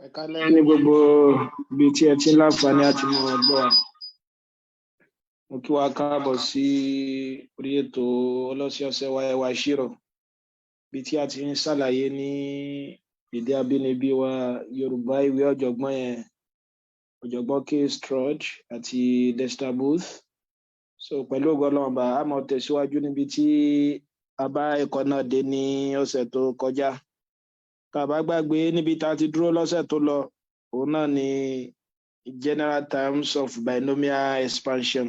Ẹ káalẹ́ ní gbogbo ibi tí ẹ ti ń láǹfààní àti máa gbọ́ wa. Mo kí wa káàbọ̀ sí orí ètò ọlọ́sẹ̀ọ̀sẹ̀ wa, Ẹwà Ìṣirò, ibi tí a ti ń ṣàlàyé ní èdè abínibí wa Yorùbá ìwé ọ̀jọ̀gbọ́n yẹn, ọ̀jọ̀gbọ́n K. Stroud àti Dexter Booth. So pẹ̀lú ògo Ọlọ́run bá a máa tẹ̀síwájú níbi tí a bá ẹ̀kọ́ náà dé ní ọ̀sẹ̀ tó kọjá. Tá a bá gbàgbé, níbi tá a ti dúró lọ́sẹ̀ tó lọ, òun náà ni general terms of binomial expansion.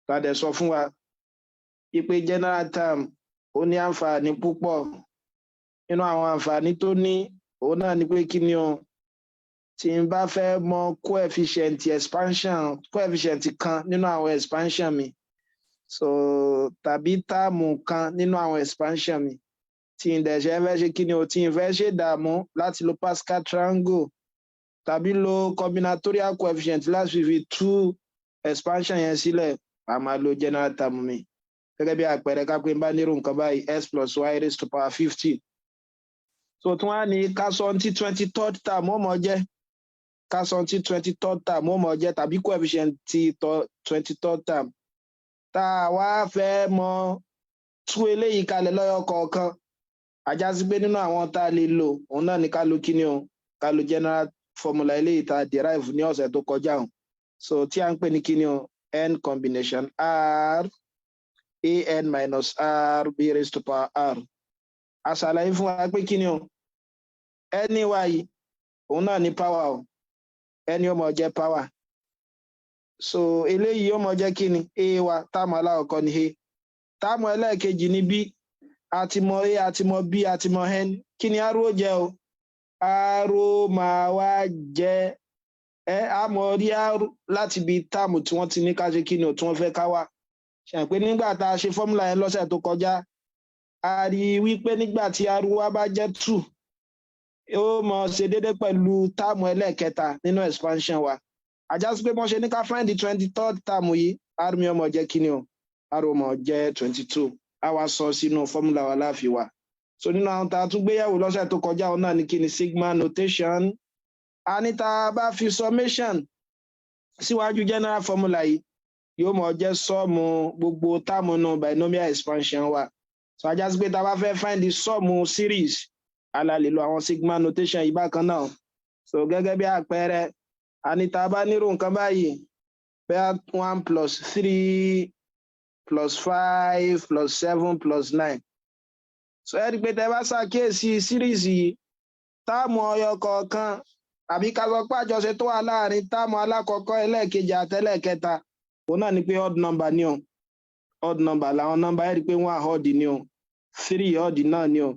Tá a dẹ̀ sọ fún wa pé general term ó ní àǹfààní púpọ̀. Nínú àwọn àǹfààní tó ní, òun náà ni pé kí ni o, tí n bá fẹ́ mọ coefficient expansion, coefficient kan nínú àwọn expansion mi, so tàbí term kan nínú àwọn expansion mi, tí n dẹ̀ ṣe fẹ́ ṣe kí ni o, tí n fẹ́ ṣe dààmú láti lo Pascal triangle tàbí lo combinatorial coefficient láti fi tú expansion yẹn sílẹ̀, a máa lo general term mi. Gẹ́gẹ́ bí àpẹẹrẹ, ká pé n bá nírú nǹkan báyìí, x plus y raised to power 50. So tí wọ́n á ní ká sọ tí 23rd term ó mọ̀ jẹ́, ká sọ tí 23rd term ó mọ̀ jẹ́ tàbí coefficient ti 23rd term, tá a wá fẹ́ mọ tú eléyìí kalẹ̀ lọ́yọ̀ kọ̀ọ̀kan, á já sí pé nínú àwọn tá a lè lò, òun náà ní ká lo kíni o, ká lo general formula eléyìí tá a derive ní ọ̀sẹ̀ tó kọjá o. So tí a ń pè ní kíni o, n combination r a n minus r b raised to power r. A ṣàlàyé fún wa pé kíni o, n wa yìí, òun náà ní power o, n ó mọ jẹ́ power. So eléyìí ó mọ jẹ́ kíni, a wa. Term alákọ̀ọ́kọ́ ní a, term ẹlẹ́ẹ̀kejì ní b. A ti mọ a, a ti mọ b, a ti mọ n. Kí ni r ó jẹ́ o? R ó máa wá jẹ́ ẹ á mọ rí r láti ibi term tí wọ́n ti ní ká ṣe kí ni o, tí wọ́n fẹ́ ká wá ṣe pé nígbà tá a ṣe formula yẹn lọ́sẹ̀ tó kọjá, a rí i wípé nígbà tí r wa bá jẹ́ 2, ó mọ ṣe déédé pẹ̀lú term ẹlẹ́ẹ̀kẹta nínú expansion wa. Á já sí pé wọ́n ṣe ní ká find the 23rd term yìí, r mi ó mọ jẹ́ kí ni o, r ó mọ jẹ́ 22. A wá sọ sínú formula wa láàfin wa. So nínú àwọn tá a tún gbéyẹ̀wò lọ́sẹ̀ tó kọjá, òun náà ní kí ni, sigma notation. A ní tá a bá fi summation síwájú general formula yìí, yóò mọ jẹ́ sum gbogbo term nínú binomial expansion wa. So á já sí pé tá a bá fẹ́ find the sum series, a la lè lo àwọn sigma notation yìí bákan náà. So gẹ́gẹ́ bí àpẹẹrẹ, a ní tá a bá nírú nǹkan báyìí, bẹ́ẹ̀ one plus three plus five plus seven plus nine. So ẹ rí i pé tẹ́ bá ṣàkíyèsí series yìí, term ọyọ kọ̀ọ̀kan, àbí ká sọ pé àjọṣe tó wà láàrin term alákọ̀ọ́kọ́, ẹlẹ́ẹ̀kejì àtẹlẹ́ẹ̀kẹta, òun náà ni pé odd number ni o. Odd number làwọn nọ́mbà. Ẹ rí i pé one odd ni o, three odd náà ni o.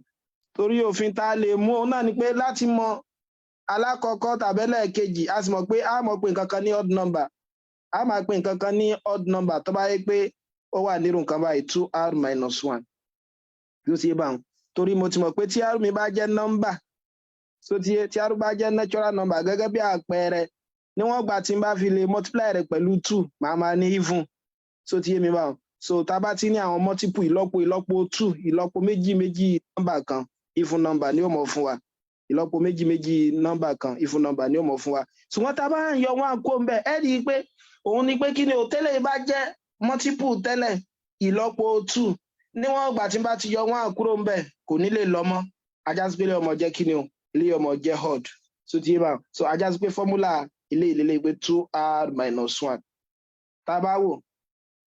Torí òfin tá a lè mú, òun náà ni pé láti mọ alákọ̀ọ́kọ́ tàbí ẹlẹ́ẹ̀kejì, a sì mọ̀ pé a mọ̀ pé nǹkan kan ní odd number, a máa pè nǹkan kan ní odd number tó bá yẹ pé ó wà nírú nǹkan báyìí, two r minus one. Yóò ti yé báwọn, torí mo ti mọ̀ pé tí r mi bá jẹ́ nọ́mbà, so tí r bá jẹ́ natural number, gẹ́gẹ́ bí àpẹẹrẹ, níwọ̀n gbà tí n bá fi lè multiply rẹ̀ pẹ̀lú two, màá máa ní even. So ti yé mi báwọn. So tá a bá ti ní àwọn multiple, ìlọ́po ìlọ́po two, ìlọ́po méjì méjì nọ́mbà kan, even number ni ó mọ̀ fún wa. Ìlọ́po méjì méjì nọ́mbà kan, even number ni ó mọ̀ fún wa. Ṣùgbọ́n tá a bá ń yọ wọn kó ń bẹ̀, ẹ́ rí i pé òun ni pé kí ni o, tẹ́lẹ̀ bá jẹ́ multiple tẹ́lẹ̀, ìlọ́po two, níwọ̀n ìgbà tí n bá ti yọ wọn kúrò ń bẹ̀, kò ní lè lọ mọ́. Á já sí pé ilé ọmọ jẹ́ kí ni o, ilé ọmọ jẹ́ odd. So ti yé bá. So á já sí pé formula ilé ìlélẹ̀ pé two r minus one, tá a bá wò,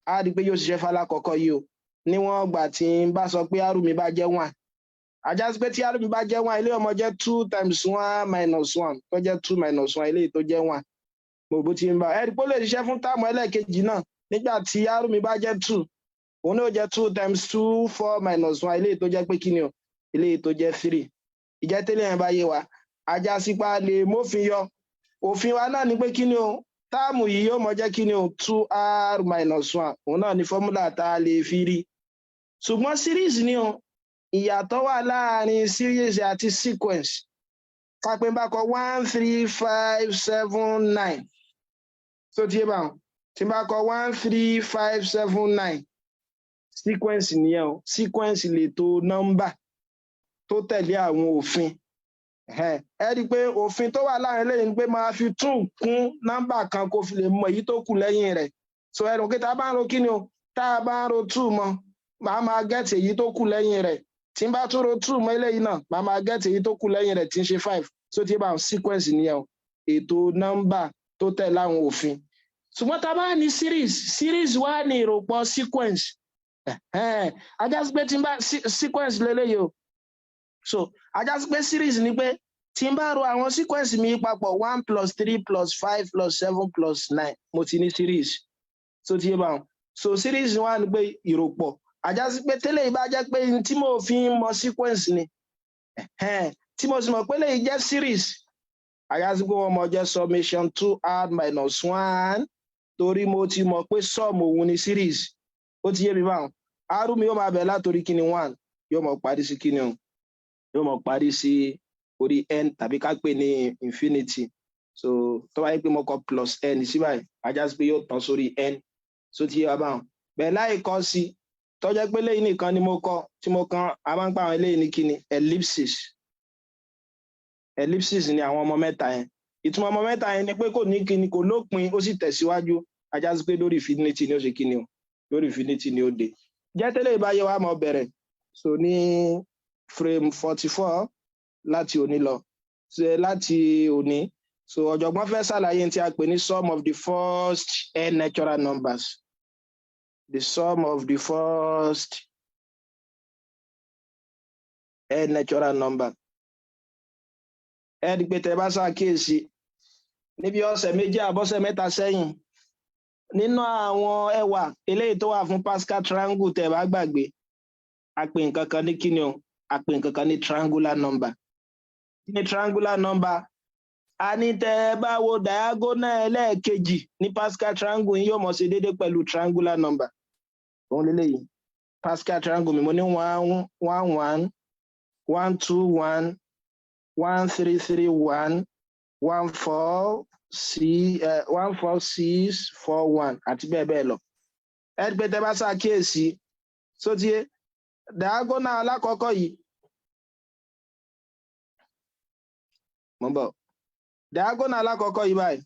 á rí i pé yóò ṣiṣẹ́ fálákọ̀ọ́kọ́ yìí o. Níwọ̀n ìgbà tí n bá sọ pé r mi bá jẹ́ one, á já sí pé tí r mi bá jẹ́ one, ilé ọmọ jẹ́ two times one minus one, tó jẹ́ two minus one, eléyìí tó jẹ́ one. Mo bó ti ń bá ẹ rí i pé ó lè ṣiṣẹ́ fún term ẹlẹ́ẹ̀kejì náà. Nígbà tí r mi bá jẹ́ two, òun náà jẹ́ two times two, four minus one, eléyìí tó jẹ́ pé kí ni o, eléyìí tó jẹ́ three. Ìjẹ́ tẹ́lẹ̀ yẹn bá yé wa, á já sí pé a lè mófin yọ. Òfin wa náà ni pé kí ni o, term yìí yóò mọ jẹ́ kí ni o, two r minus one. Òun náà ni formula tá a lè fi rí. Ṣùgbọ́n series ni o. Ìyàtọ̀ wà láàrin series àti sequence. Ká pé n bá kọ one, three, five, seven, nine, so tí yé báwọn, tí n bá kọ one, three, five, seven, nine, sequence nìyẹn o. Sequence lè tó nọ́mbà tó tẹ̀lé àwọn òfin. Ẹ rí i pé òfin tó wà láàrin lẹ́yìn ni pé máa fi two kún nọ́mbà kan kó fi lè mọ èyí tó kù lẹ́yìn rẹ̀. So ẹ rò pé tá a bá ń ro kí ni o, tá a bá ń ro two mọ́, màá máa get èyí tó kù lẹ́yìn rẹ̀. Tí n bá tún ro two mọ́ eléyìí náà, màá máa get èyí tó kù lẹ́yìn rẹ̀ tí ń ṣe five. So tí bá sequence nìyẹn o, ètò nọ́mbà tó tẹ̀lé àwọn òfin. Ṣùgbọ́n tá a bá ní series, series wá ní ìròpọ̀ sequence. Á já sí pé tí n bá sequence lélẹ́yìí o, so á já sí pé series ni pé tí n bá ro àwọn sequence mi papọ̀, one plus three plus five plus seven plus nine, mo ti ní series. So ti yé báwọn. So series wá ní pé ìròpọ̀. Á já sí pé tẹ́lẹ̀ yìí bá jẹ́ pé tí mo fi ń mọ sequence ni, tí mo sì mọ̀ pé lèyí jẹ́ series, á já sí pé wọ́n mọ̀ jẹ́ summation two r minus one, torí mo ti mọ̀ pé sum òun ni series. Ó ti yé mi báwọn. R mi yóò máa bẹ̀ látòrí kíni? One. Yóò mọ̀ parí sí kíni o? Yóò mọ̀ parí sí orí n, tàbí ká pè ní infinity. So tó bá yẹ pé mo kọ plus n sí báyìí, á já sí pé yóò tán sórí n. So ti yé wa báwọn. Bẹ́ẹ̀ láì kọ sí, tó jẹ́ pé lẹ́yìn nìkan ni mo kọ tí mo kan, a máa ń pa àwọn eléyìí ní kíni? Ellipsis. Ellipsis ni àwọn ọmọ mẹ́ta yẹn. Ìtumọ̀ ọmọ mẹ́ta yẹn ni pé kò ní kíni, kò lópin, ó sì tẹ̀síwájú. Á já sí pé lórí infinity ni ó ṣe kíni o, lórí infinity ni ó dé. Jẹ́ tẹ́lẹ̀ ìbáyé wa mọ̀ bẹ̀rẹ̀. So ní frame 44 láti òní lọ, ṣe láti òní, so ọ̀jọ̀gbọ́n fẹ́ ṣàlàyé tí a pè ní sum of the first n natural numbers, the sum of the first n natural number. Ẹ rí i pé tẹ́ bá ṣàkíyèsí, níbi ọ̀sẹ̀ 2 àbọ̀sẹ̀ 3 sẹ́yìn, nínú àwọn ẹwà eléyìí tó wà fún Pascal triangle, tẹ́ bá gbàgbé, a pè nǹkan kan ní kíni o? A pè nǹkan kan ní triangular number. Kí ni triangular number? A ní tẹ́ ẹ bá wo diagonal ẹlẹ́ẹ̀kejì ní Pascal triangle yìí, yóò mọ̀ ṣe déédéé pẹ̀lú triangular number. Òun lélẹ́yìí, Pascal triangle mi. Mo ní one one one, one two one, one three three one, one four six, one four six four one, àti bẹ́ẹ̀ bẹ́ẹ̀ lọ. Ẹ rí pé tẹ́ bá ṣàkíyèsí sótíyé, diagonal alákọ̀ọ́kọ́ yìí, mo ń bọ̀, diagonal alákọ̀ọ́kọ́ yìí báyìí,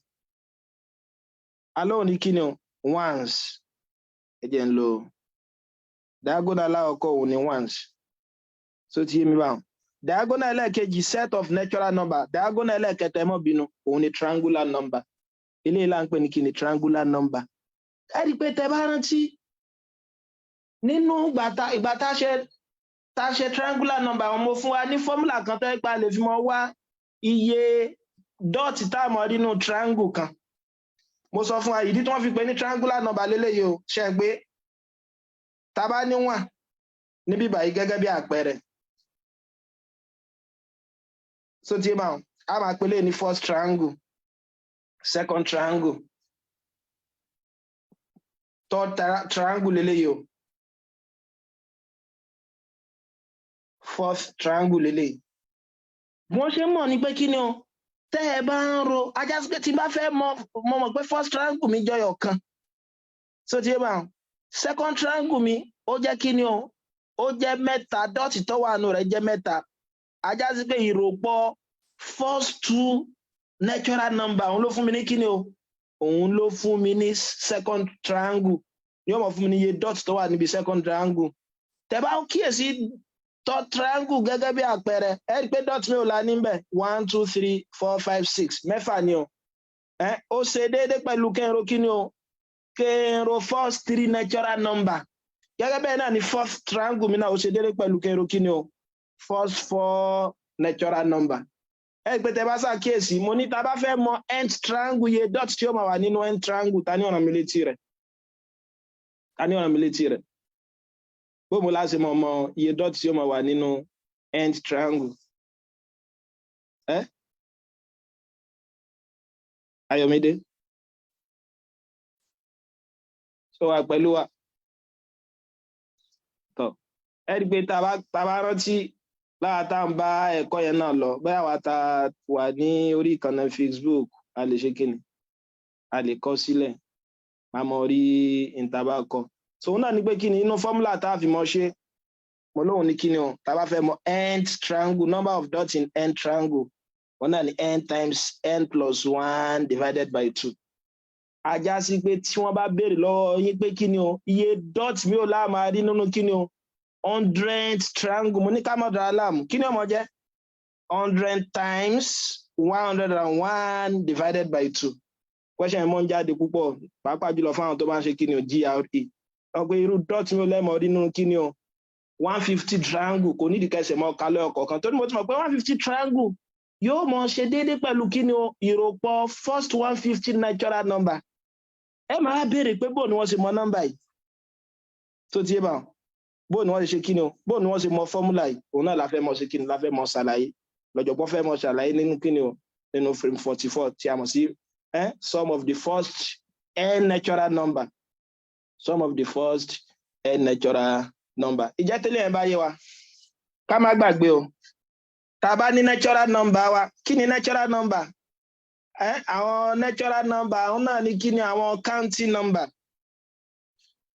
alóhùn ní kíni o? Ones. Ẹ jẹ́ ń lo diagonal alákọ̀ọ́kọ́, òun ní ones. So ti yé mi báwọn. Diagonal ẹlẹ́ẹ̀kejì, set of natural number. Diagonal ẹlẹ́ẹ̀kẹta, ẹ má bínú, òun ni triangular number. Eléyìí là ń pè ní kíni? Triangular number. Ẹ rí i pé tẹ́ bá rántí nínú ìgbà tá ṣe triangular number, àwọn mo fún wa ní formula kan tó yẹ pé a lè fi mọ wá iye dot tá a mọ̀ nínú triangle kan. Mo sọ fún wa ìdí tí wọ́n fi pè ní triangular number lélẹ́yìí o. Ṣe é pé tá a bá ní one níbí báyìí gẹ́gẹ́ bí àpẹẹrẹ, so tí máa a máa pè lé ní first triangle, second triangle, third triangle lélẹ́yìí o, fourth triangle lélẹ́yìí. Bí wọ́n ṣe mọ̀ ní pé kí ni o, tẹ́ ẹ bá ń ro, á já sí pé tí n bá fẹ́ mọ̀, mo mọ̀ pé first triangle mi jọyọ̀ kan. So tí bá second triangle mi, ó jẹ́ kí ni o? Ó jẹ́ mẹ́ta. Dot tó wà nù rẹ̀ jẹ́ mẹ́ta. Á já sí pé ìròpọ̀ first two natural number, òun ló fún mi ní kí ni o? Òun ló fún mi ní second triangle. Yóò mọ̀ fún mi ní iye dot tó wà níbi second triangle. Tẹ́ bá kíyèsí third triangle gẹ́gẹ́ bí àpẹẹrẹ, ẹ rí i pé dot mi ò la níbẹ̀? One, two, three, four, five, six, mẹ́fà ni o. Ẹ ó ṣe déédéé pẹ̀lú kẹ́hìnrò kí ni o? Kẹ́hìnrò first three natural number. Gẹ́gẹ́ bẹ́ẹ̀ náà ni fourth triangle mi náà, ó ṣe déédéé pẹ̀lú kẹ́hìnrò kí ni o? First four natural number. Ẹ rí i pé tẹ́ bá ṣàkíyèsí, mo ní tá a bá fẹ́ mọ nth triangle, iye dot tí ó máa wà nínú nth triangle, ta ní ọ̀nà mi létí rẹ̀? Ta ní ọ̀nà mi létí rẹ̀? Bó mo láti mọ iye dot tí ó máa wà nínú nth triangle? Ẹ Ayọ̀mídé sọ wà pẹ̀lú wa tọ. Ẹ rí i pé tá a bá rántí lára tá à ń bá ẹ̀kọ́ yẹn náà lọ, bóyá wa ta wà ní orí ìkànnì Facebook, a lè ṣe kíni? A lè kọ sílẹ̀, a mọ̀ rí ìtàbá kọ. So òun náà ni pé kíni inú formula tá a fi mọ̀ ṣe, Mo lóhun ní kíni o? Tá a bá fẹ́ mọ nth triangle, number of dots in n triangle, wọn náà ní n times n plus one divided by two. Á já sí pé tí wọ́n bá béèrè lọ́wọ́ yín pé kíni o, iye dot mi ò láà máa rí nínú kíni o, 100 triangle, mo ní ká má dara láàmú. Kí ni ó máa jẹ́? 100 times 101 divided by two. Question yẹn mọ́ ń jáde púpọ̀, pàápàá jùlọ fún àwọn tó bá ń ṣe kíni o, GRE. Wọ́n pé irú dot mi ò lẹ́mọ̀ rí nínú kíni o, 150 triangle, kò nídìí kẹsẹ̀ mọ́ kálẹ̀ ọ̀kọ̀ọ̀kan, torí mo ti mọ̀ pé 150 triangle yóò mọ ṣe déédéé pẹ̀lú kíni o, ìròpọ̀ first 150 natural number. Ẹ máa béèrè pé bó ni wọ́n ṣe mọ nọ́mbà yìí tó ti yé bá wọn, bó ni wọ́n ṣe ṣe kíni o, bó ni wọ́n ṣe mọ formula yìí. Òun náà la fẹ́ mọ ṣe kíni, la fẹ́ mọ ṣàlàyé, lọ́jọ̀gbọ́n fẹ́ mọ ṣàlàyé nínú kíni o, nínú frame 44 tí a mọ̀ sí sum of the first n natural number, sum of the first n natural number. Ìjẹ́ tẹ́lẹ̀ yẹn bá yé wa, ká má gbàgbé o, tá a bá ní natural number wa, kí ni natural number? Àwọn natural number, àwọn náà ní kí ni? Àwọn counting number.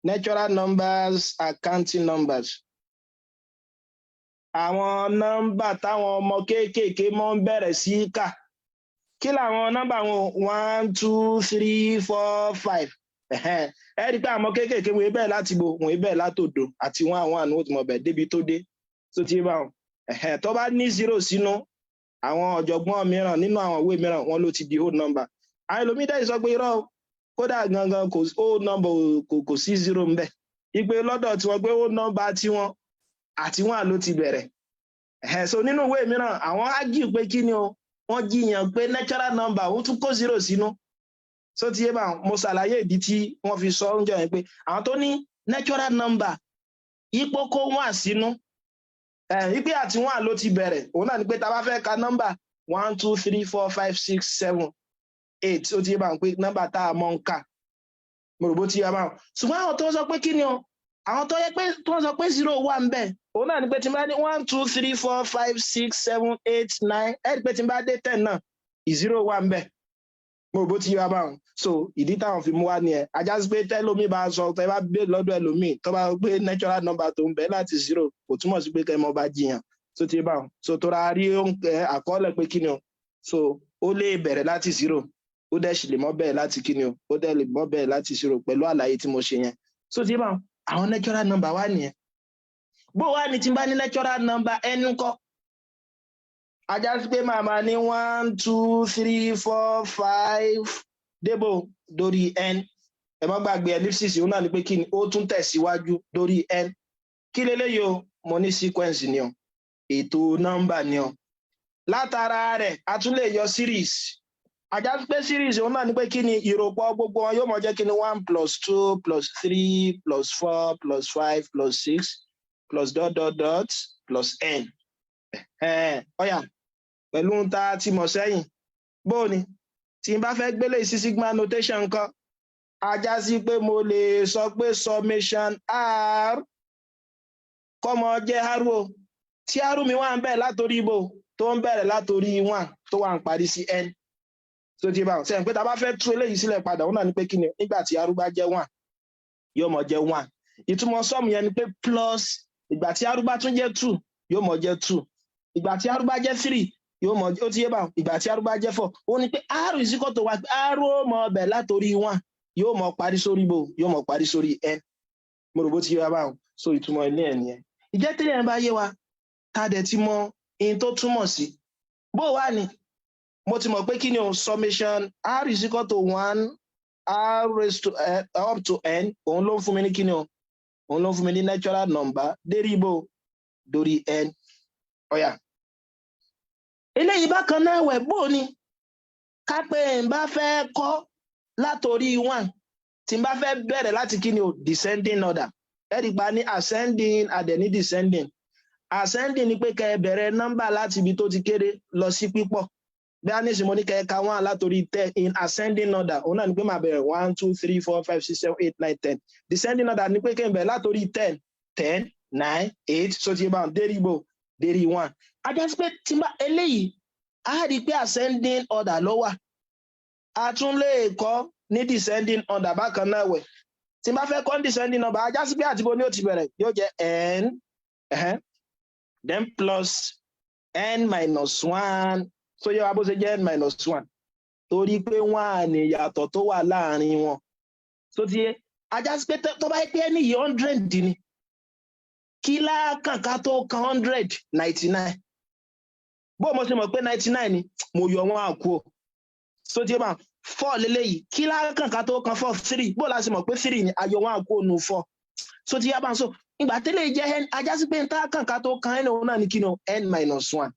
Natural numbers are counting numbers, àwọn nọ́mbà táwọn ọmọ kéékèèké mọ́ ń bẹ̀rẹ̀ sí í kà. Kí làwọn nọ́mbà wọn? One, two, three, four, five. Ẹ rí i pé àwọn kéékèèké wọ́n bẹ̀rẹ̀ láti bo, wọ́n bẹ̀rẹ̀ látòdò àti one one, wọ́n ti mọ̀ bẹ̀ débi tó dé tó ti bá wọn. Tó bá ní zero sínú, àwọn ọ̀jọ̀gbọ́n mìíràn nínú àwọn ìwé mìíràn, wọ́n ló ti di whole number. Àwọn ẹlòmíì dẹ́ sọ pé irọ́, kódà gangan kò whole number, kò sí zero ń bẹ̀, ìpè lọ́dọ̀ tí wọ́n pé whole number tiwọn àti one ló ti bẹ̀rẹ̀. So nínú ìwé mìíràn, àwọn argue pé kí ni o, wọ́n jiyàn pé natural number òun tún kó zero sínú. So ti yé bá, mo ṣàlàyé ìdí tí wọ́n fi sọ oúnjẹ yẹn pé àwọn tó ní natural number ipò kó one sínú, ìpè àti one ló ti bẹ̀rẹ̀. Òun náà ni pé tá a bá fẹ́ ka nọ́mbà one, two, three, four, five, six, seven, eight, ó ti yé bá wọn pé nọ́mbà tá a mọ̀ ń kà. Mo rò bó ti yé bá wọn. Ṣùgbọ́n àwọn tó ń sọ pé kí ni o, àwọn tó yẹ pé tó ń sọ pé zero wà ń bẹ̀, òun náà ni pé tí n bá ní one, two, three, four, five, six, seven, eight, nine, ẹ̀ rí pé tí n bá dé 10 náà, zero wà ń bẹ̀. Mo rò bó ti yé wa báwọn. So ìdí táwọn fi mú wá nìyẹn. Á já sí pé tẹ́lómi bá sọ, tẹ́ bá gbé lọ́dọ̀ ẹlòmíì tó bá gbé natural number tó ń bẹ láti zero, kò túmọ̀ sí pé kẹ́ mọ́ bá jiyàn. Tó ti báwọn, so tó ra rí àkọọ́lẹ̀ pé kí ni o, so ó lè bẹ̀rẹ̀ láti zero, ó dẹ̀ sì lè mọ́ bẹ̀rẹ̀ láti kí ni o, ó dẹ̀ lè mọ́ bẹ̀rẹ̀ láti zero pẹ̀lú àlàyé tí mo ṣe yẹn. So ti báwọn, àwọn natural number wá nìyẹn. Bó wá ní tí n bá ní natural number n ńkọ́? Á já sí pé màá máa ní one, two, three, four, five débò dórí n. Ẹ má gbàgbé ellipsis, òun náà ni pé kí ni, ó tún tẹ̀síwájú dórí n. Kí leléyìí o? Mo ní sequence ni o, ètò nọ́mbà ni o. Látara rẹ̀, a tún lè yọ series. Á já sí pé series, òun náà ni pé kí ni, ìròpọ̀ gbogbo wọn yóò mọ jẹ́ kí ni, one plus two plus three plus four plus five plus six plus dot dot dot plus n. Ó yá, pẹ̀lú ń ta ti mọ̀ sẹ́yìn, bó ni tí n bá fẹ́ gbélé sí sigma notation kan, á já sí pé mo lè sọ pé summation r kọ́mọ jẹ́ r o, tí r mi wà ń bẹ̀ látòrí ibo, tó ń bẹ̀rẹ̀ látòrí one, tó wà ń parí sí n. Tó ti bá wọn sẹ́yìn pé tá a bá fẹ́ tú eléyìí sílẹ̀ padà, òun náà ni pé kí ni, nígbà tí r bá jẹ́ one, yóò mọ jẹ́ one. Ìtumọ̀ sum yẹn ni pé plus, ìgbà tí r bá tún jẹ́ two, yóò mọ jẹ́ two. Ìgbà tí r bá jẹ́ three, yóò mọ, ó ti yé báwọn. Ìgbà tí r bá jẹ́ four, ó ní pé r is equal to wa, r ó mọ bẹ̀ látòrí one, yóò mọ parí sórí bo, yóò mọ parí sórí n. Mo rò bó ti yé wa báwọn. So ìtumọ̀ ilé ẹ̀ nìyẹn. Ìjẹ́ tẹ́lẹ̀ yẹn bá yé wa, tá a dẹ̀ ti mọ ihun tó túmọ̀ sí, bó wà ní mo ti mọ̀ pé kí ni o, summation r is equal to one r raised to up to n, òun ló ń fún mi ní kí ni o, òun ló ń fún mi ní natural number dérí ibo, dórí n. Ó yá, eléyìí bákan náà wẹ̀, bó ni ká pé n bá fẹ́ kọ́ látòrí one, tí n bá fẹ́ bẹ̀rẹ̀ láti kí ni o, descending order. Ẹ̀rí pa ní ascending, adẹ̀ ní descending. Ascending ni pé kẹ́ ẹ bẹ̀rẹ̀ nọ́mbà láti ibi tó ti kéré lọ sí pípọ̀. Bí a ní ìsìn, mo ní kẹ́ ẹ ka one látòrí 10 in ascending order, òun náà ni pé màá bẹ̀rẹ̀ one, two, three, four, five, six, seven, eight, nine, 10. Descending order ni pé kẹ́ ẹ bẹ̀rẹ̀ látòrí 10, 10, nine, eight, so ti bá wọn dérí ibo, dérí one. Á já sí pé tí n bá eléyìí, á rí i pé ascending order ló wà. A tún lè kọ́ ní descending order bákan náà wẹ̀. Tí n bá fẹ́ kọ́ ní descending number, á já sí pé àtibó ni ó ti bẹ̀rẹ̀, yóò jẹ́ n. Then plus n minus one. So yẹ wa bó ṣe jẹ́ n minus one, torí pé one ní ìyàtọ̀ tó wà láàrin wọn. So ti yé, á já sí pé tó bá yẹ pé ẹni yìí 100 ni, kí lákàn ká tó kan 100? 99. Bó mo ṣe mọ̀ pé 99 ni, mo yọ wọn àkú o. So ti yé bá four lélẹ́yìí, kí lákàn ká tó kan four? Three. Bó la ṣe mọ̀ pé three ni? A yọ wọn àkú ònù four. So ti yé bá. So ìgbà tẹ́lẹ̀ jẹ́ n, á já sí pé n tá kàn ká tó kan n, òun náà ní kí ni o? N minus one.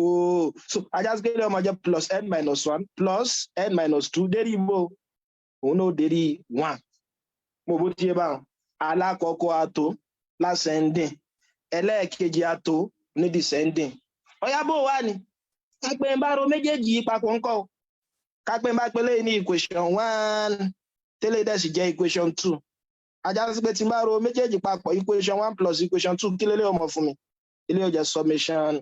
Oh, so á já sí pé ilé ọmọ jẹ́ plus n minus one plus n minus two dérí ibo òun náà dérí one. Mo bó ti yé báwọn. Alákọ̀ọ́kọ́ àtò l'ascending, ẹlẹ́ẹ̀kejì àtò ní descending. Ọ̀yá, bó wà ní kápẹ́ ń bá ro méjèèjì yìí papọ̀ ńkọ́ o? Kápẹ́ ń bá pélé ní equation one, tẹ́lẹ̀ dẹ̀ sì jẹ́ equation two, á já sí pé tí n bá ro méjèèjì papọ̀, equation one plus equation two, kí lélẹ́ ọmọ fún mi? Ilé yóò jẹ́ summation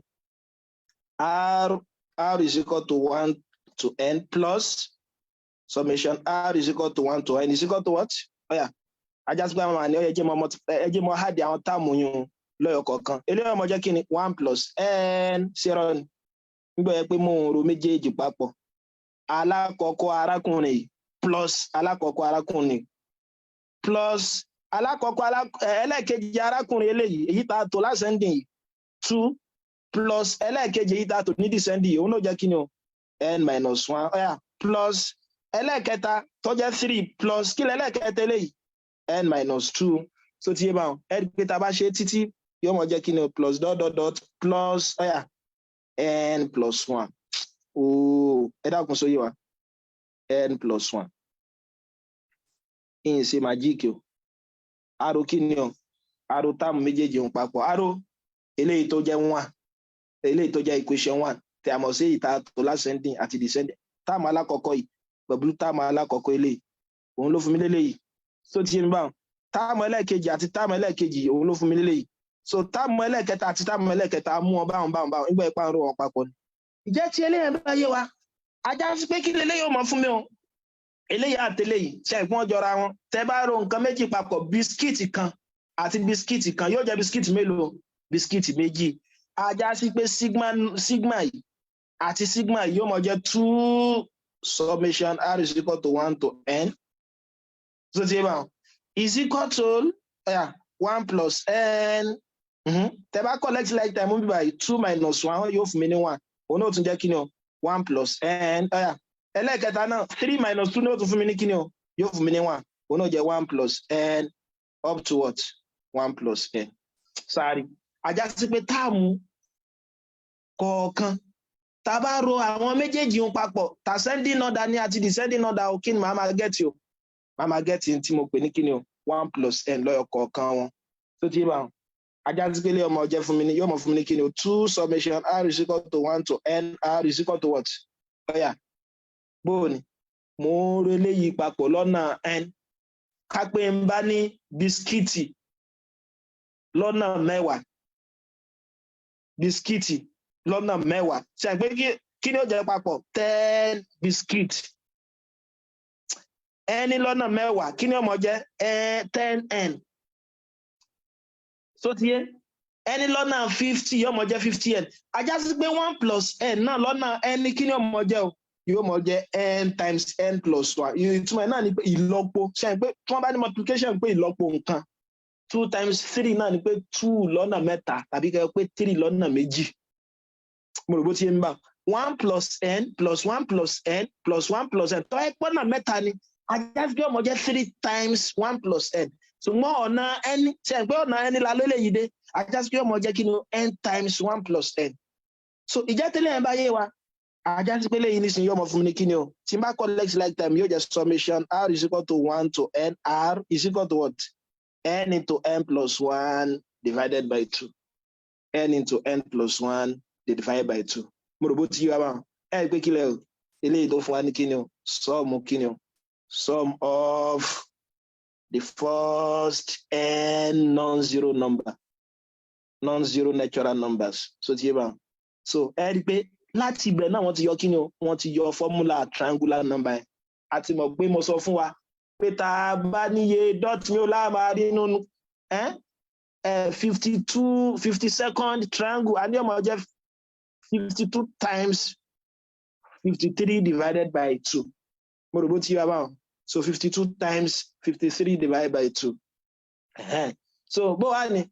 r r is equal to one to n plus summation r is equal to one to n is equal to what? Ọ̀yà, á já sí pé àwọn àní ọ̀yẹ́ jẹ́ mọ́ ẹ jẹ́ mọ́ add àwọn term yun lọ́yọ̀ kọ̀ọ̀kan. Eléyìí ọmọ jẹ́ kí ni? One plus n zero ni. Nígbà yẹn pé mò ń ro méjèèjì papọ̀, alákọ̀ọ́kọ́ arákùnrin yìí plus alákọ̀ọ́kọ́ arákùnrin plus alákọ̀ọ́kọ́ ẹlẹ́ẹ̀kejì arákùnrin eléyìí, èyí tá a tò l'ascending yìí, two plus ẹlẹ́ẹ̀kejì èyí tá a tò ní descending yìí, òun náà jẹ́ kí ni o? N minus one. Ọ̀yà, plus ẹlẹ́ẹ̀kẹta tó jẹ́ three plus kí lẹ́lẹ́ẹ̀kẹta eléyìí? N minus two. So ti yé báwọn. Ẹ rí i pé tá a bá ṣe títí, yóò mọ jẹ́ kí ni o? Plus dot dot dot plus, ọ̀yà, n plus one. Ooo, ẹ dákun, sóyè wa? N plus one ìyìn ṣe magic o. Aro kí ni o? Aro term méjèèjì ń papọ̀. Aro eléyìí tó jẹ́ one, eléyìí tó jẹ́ equation one, tí a mọ̀ sí ìta tó l'ascending àti descending, term alákọ̀ọ́kọ́ yìí pẹ̀lú term alákọ̀ọ́kọ́ eléyìí, òun ló fún mi léléyìí. So ti yé mi báwọn? Term ẹlẹ́ẹ̀kejì àti term ẹlẹ́ẹ̀kejì, òun ló fún mi léléyìí. So term ẹlẹ́ẹ̀kẹta àti term ẹlẹ́ẹ̀kẹta, mú wọn báwọn báwọn báwọn nígbà ipá ń ro wọn papọ̀ ni. Ìjẹ́ tí eléyìí bá yé wa, á já sí pé kí leléyìí ó mọ fún mi o? Eléyìí àti eléyìí ṣe ìpín jọra wọn. Tẹ bá ro nǹkan méjì papọ̀, biscuit kan àti biscuit kan, yóò jẹ́ biscuit mélòó? Biscuit méjì. Á já sí pé sigma sigma yìí àti sigma yìí yóò mọ jẹ́ two summation r is equal to one to n. So ti yé báwọn, is equal to, yeah, one plus n. Tẹ bá collect like term bí báyìí, two minus one yóò fún mi ní one, òun náà tún jẹ́ kí ni o? One plus n. Ọ̀yà, ẹlẹ́ẹ̀kẹta náà, three minus two ní ó tún fún mi ní kí ni o? Yóò fún mi ní one, òun náà jẹ́ one plus n up to what? One plus n. Sorry, á já sí pé term kọ̀ọ̀kan, tá a bá ro àwọn méjèèjì ń papọ̀, ascending order ní àti descending order o, kí ni màá máa get o? Màá máa get tí mo pè ní kí ni o? One plus n lọ́yọ̀ kọ̀ọ̀kan wọn. Tó ti bá wọn, á já sí pé ilé ọmọ jẹ́ fún mi ní, yóò mọ̀ fún mi ní kí ni o? Two summation r is equal to one to n r is equal to what? Ọ̀yà, bóò ni mo ń ro eléyìí papọ̀ lọ́nà n? Ká pé n bá ní biscuit lọ́nà 10, biscuit lọ́nà 10, ṣe pé kí ni ó jẹ́ papọ̀? 10 biscuit. Ẹni lọ́nà 10, kí ni ó mọ̀ jẹ́? 10 n. So ti yé? Ẹni lọ́nà 50 yóò mọ̀ jẹ́ 50 n. Á já sí pé one plus n náà lọ́nà n, kí ni ó mọ̀ jẹ́ o? Yóò mọ̀ jẹ́ n times n plus one. Ìtumọ̀ ẹ̀ náà ni pé ìlọ́po. Ṣe pé tí wọ́n bá ní multiplication pé ìlọ́po nǹkan, two times three náà ni pé two lọ́nà mẹ́ta, tàbí kẹ́ pé three lọ́nà méjì. Mo rò bó ti yé mi bá. One plus n plus one plus n plus one plus n, tọ́ ẹ pọ́nà mẹ́ta ni, á já sí pé ó mọ̀ jẹ́ three times one plus n. Ṣùgbọ́n ọ̀nà n, ṣe pé ọ̀nà n la ló lè yí dé, á já sí pé ó mọ̀ jẹ́ kí ni? N times one plus n. So ìjẹ́ tẹ́lẹ̀ yẹn bá yé wa, á já sí pé lẹ́yìn nísìnyí yóò mọ̀ fún mi ní kí ni o? Tí n bá collect like term, yóò jẹ́ summation r is equal to one to n r is equal to what? N into n plus one divided by two. N into n plus one divided by two. Mo rò bó ti yé wa báwọn. Ẹ rí i pé kílẹ̀ o, eléyìí tó fún wa ní kí ni o? Sum kí ni o? Sum of the first n non-zero number, non-zero natural numbers. So ti yé báwọn. So ẹ rí i pé láti ibẹ̀ náà wọ́n ti yọ kí ni o? Wọ́n ti yọ formula triangular number yẹn. A ti mọ̀ pé mo sọ fún wa pé tá a bá níye dot mi ò láà máa rí nínú 52, 52nd triangle, a ní ó máa jẹ́ 52 times 53 divided by two. Mo rò bó ti yé wa báwọn. So 52 times 53 divided by two. So bó wà ní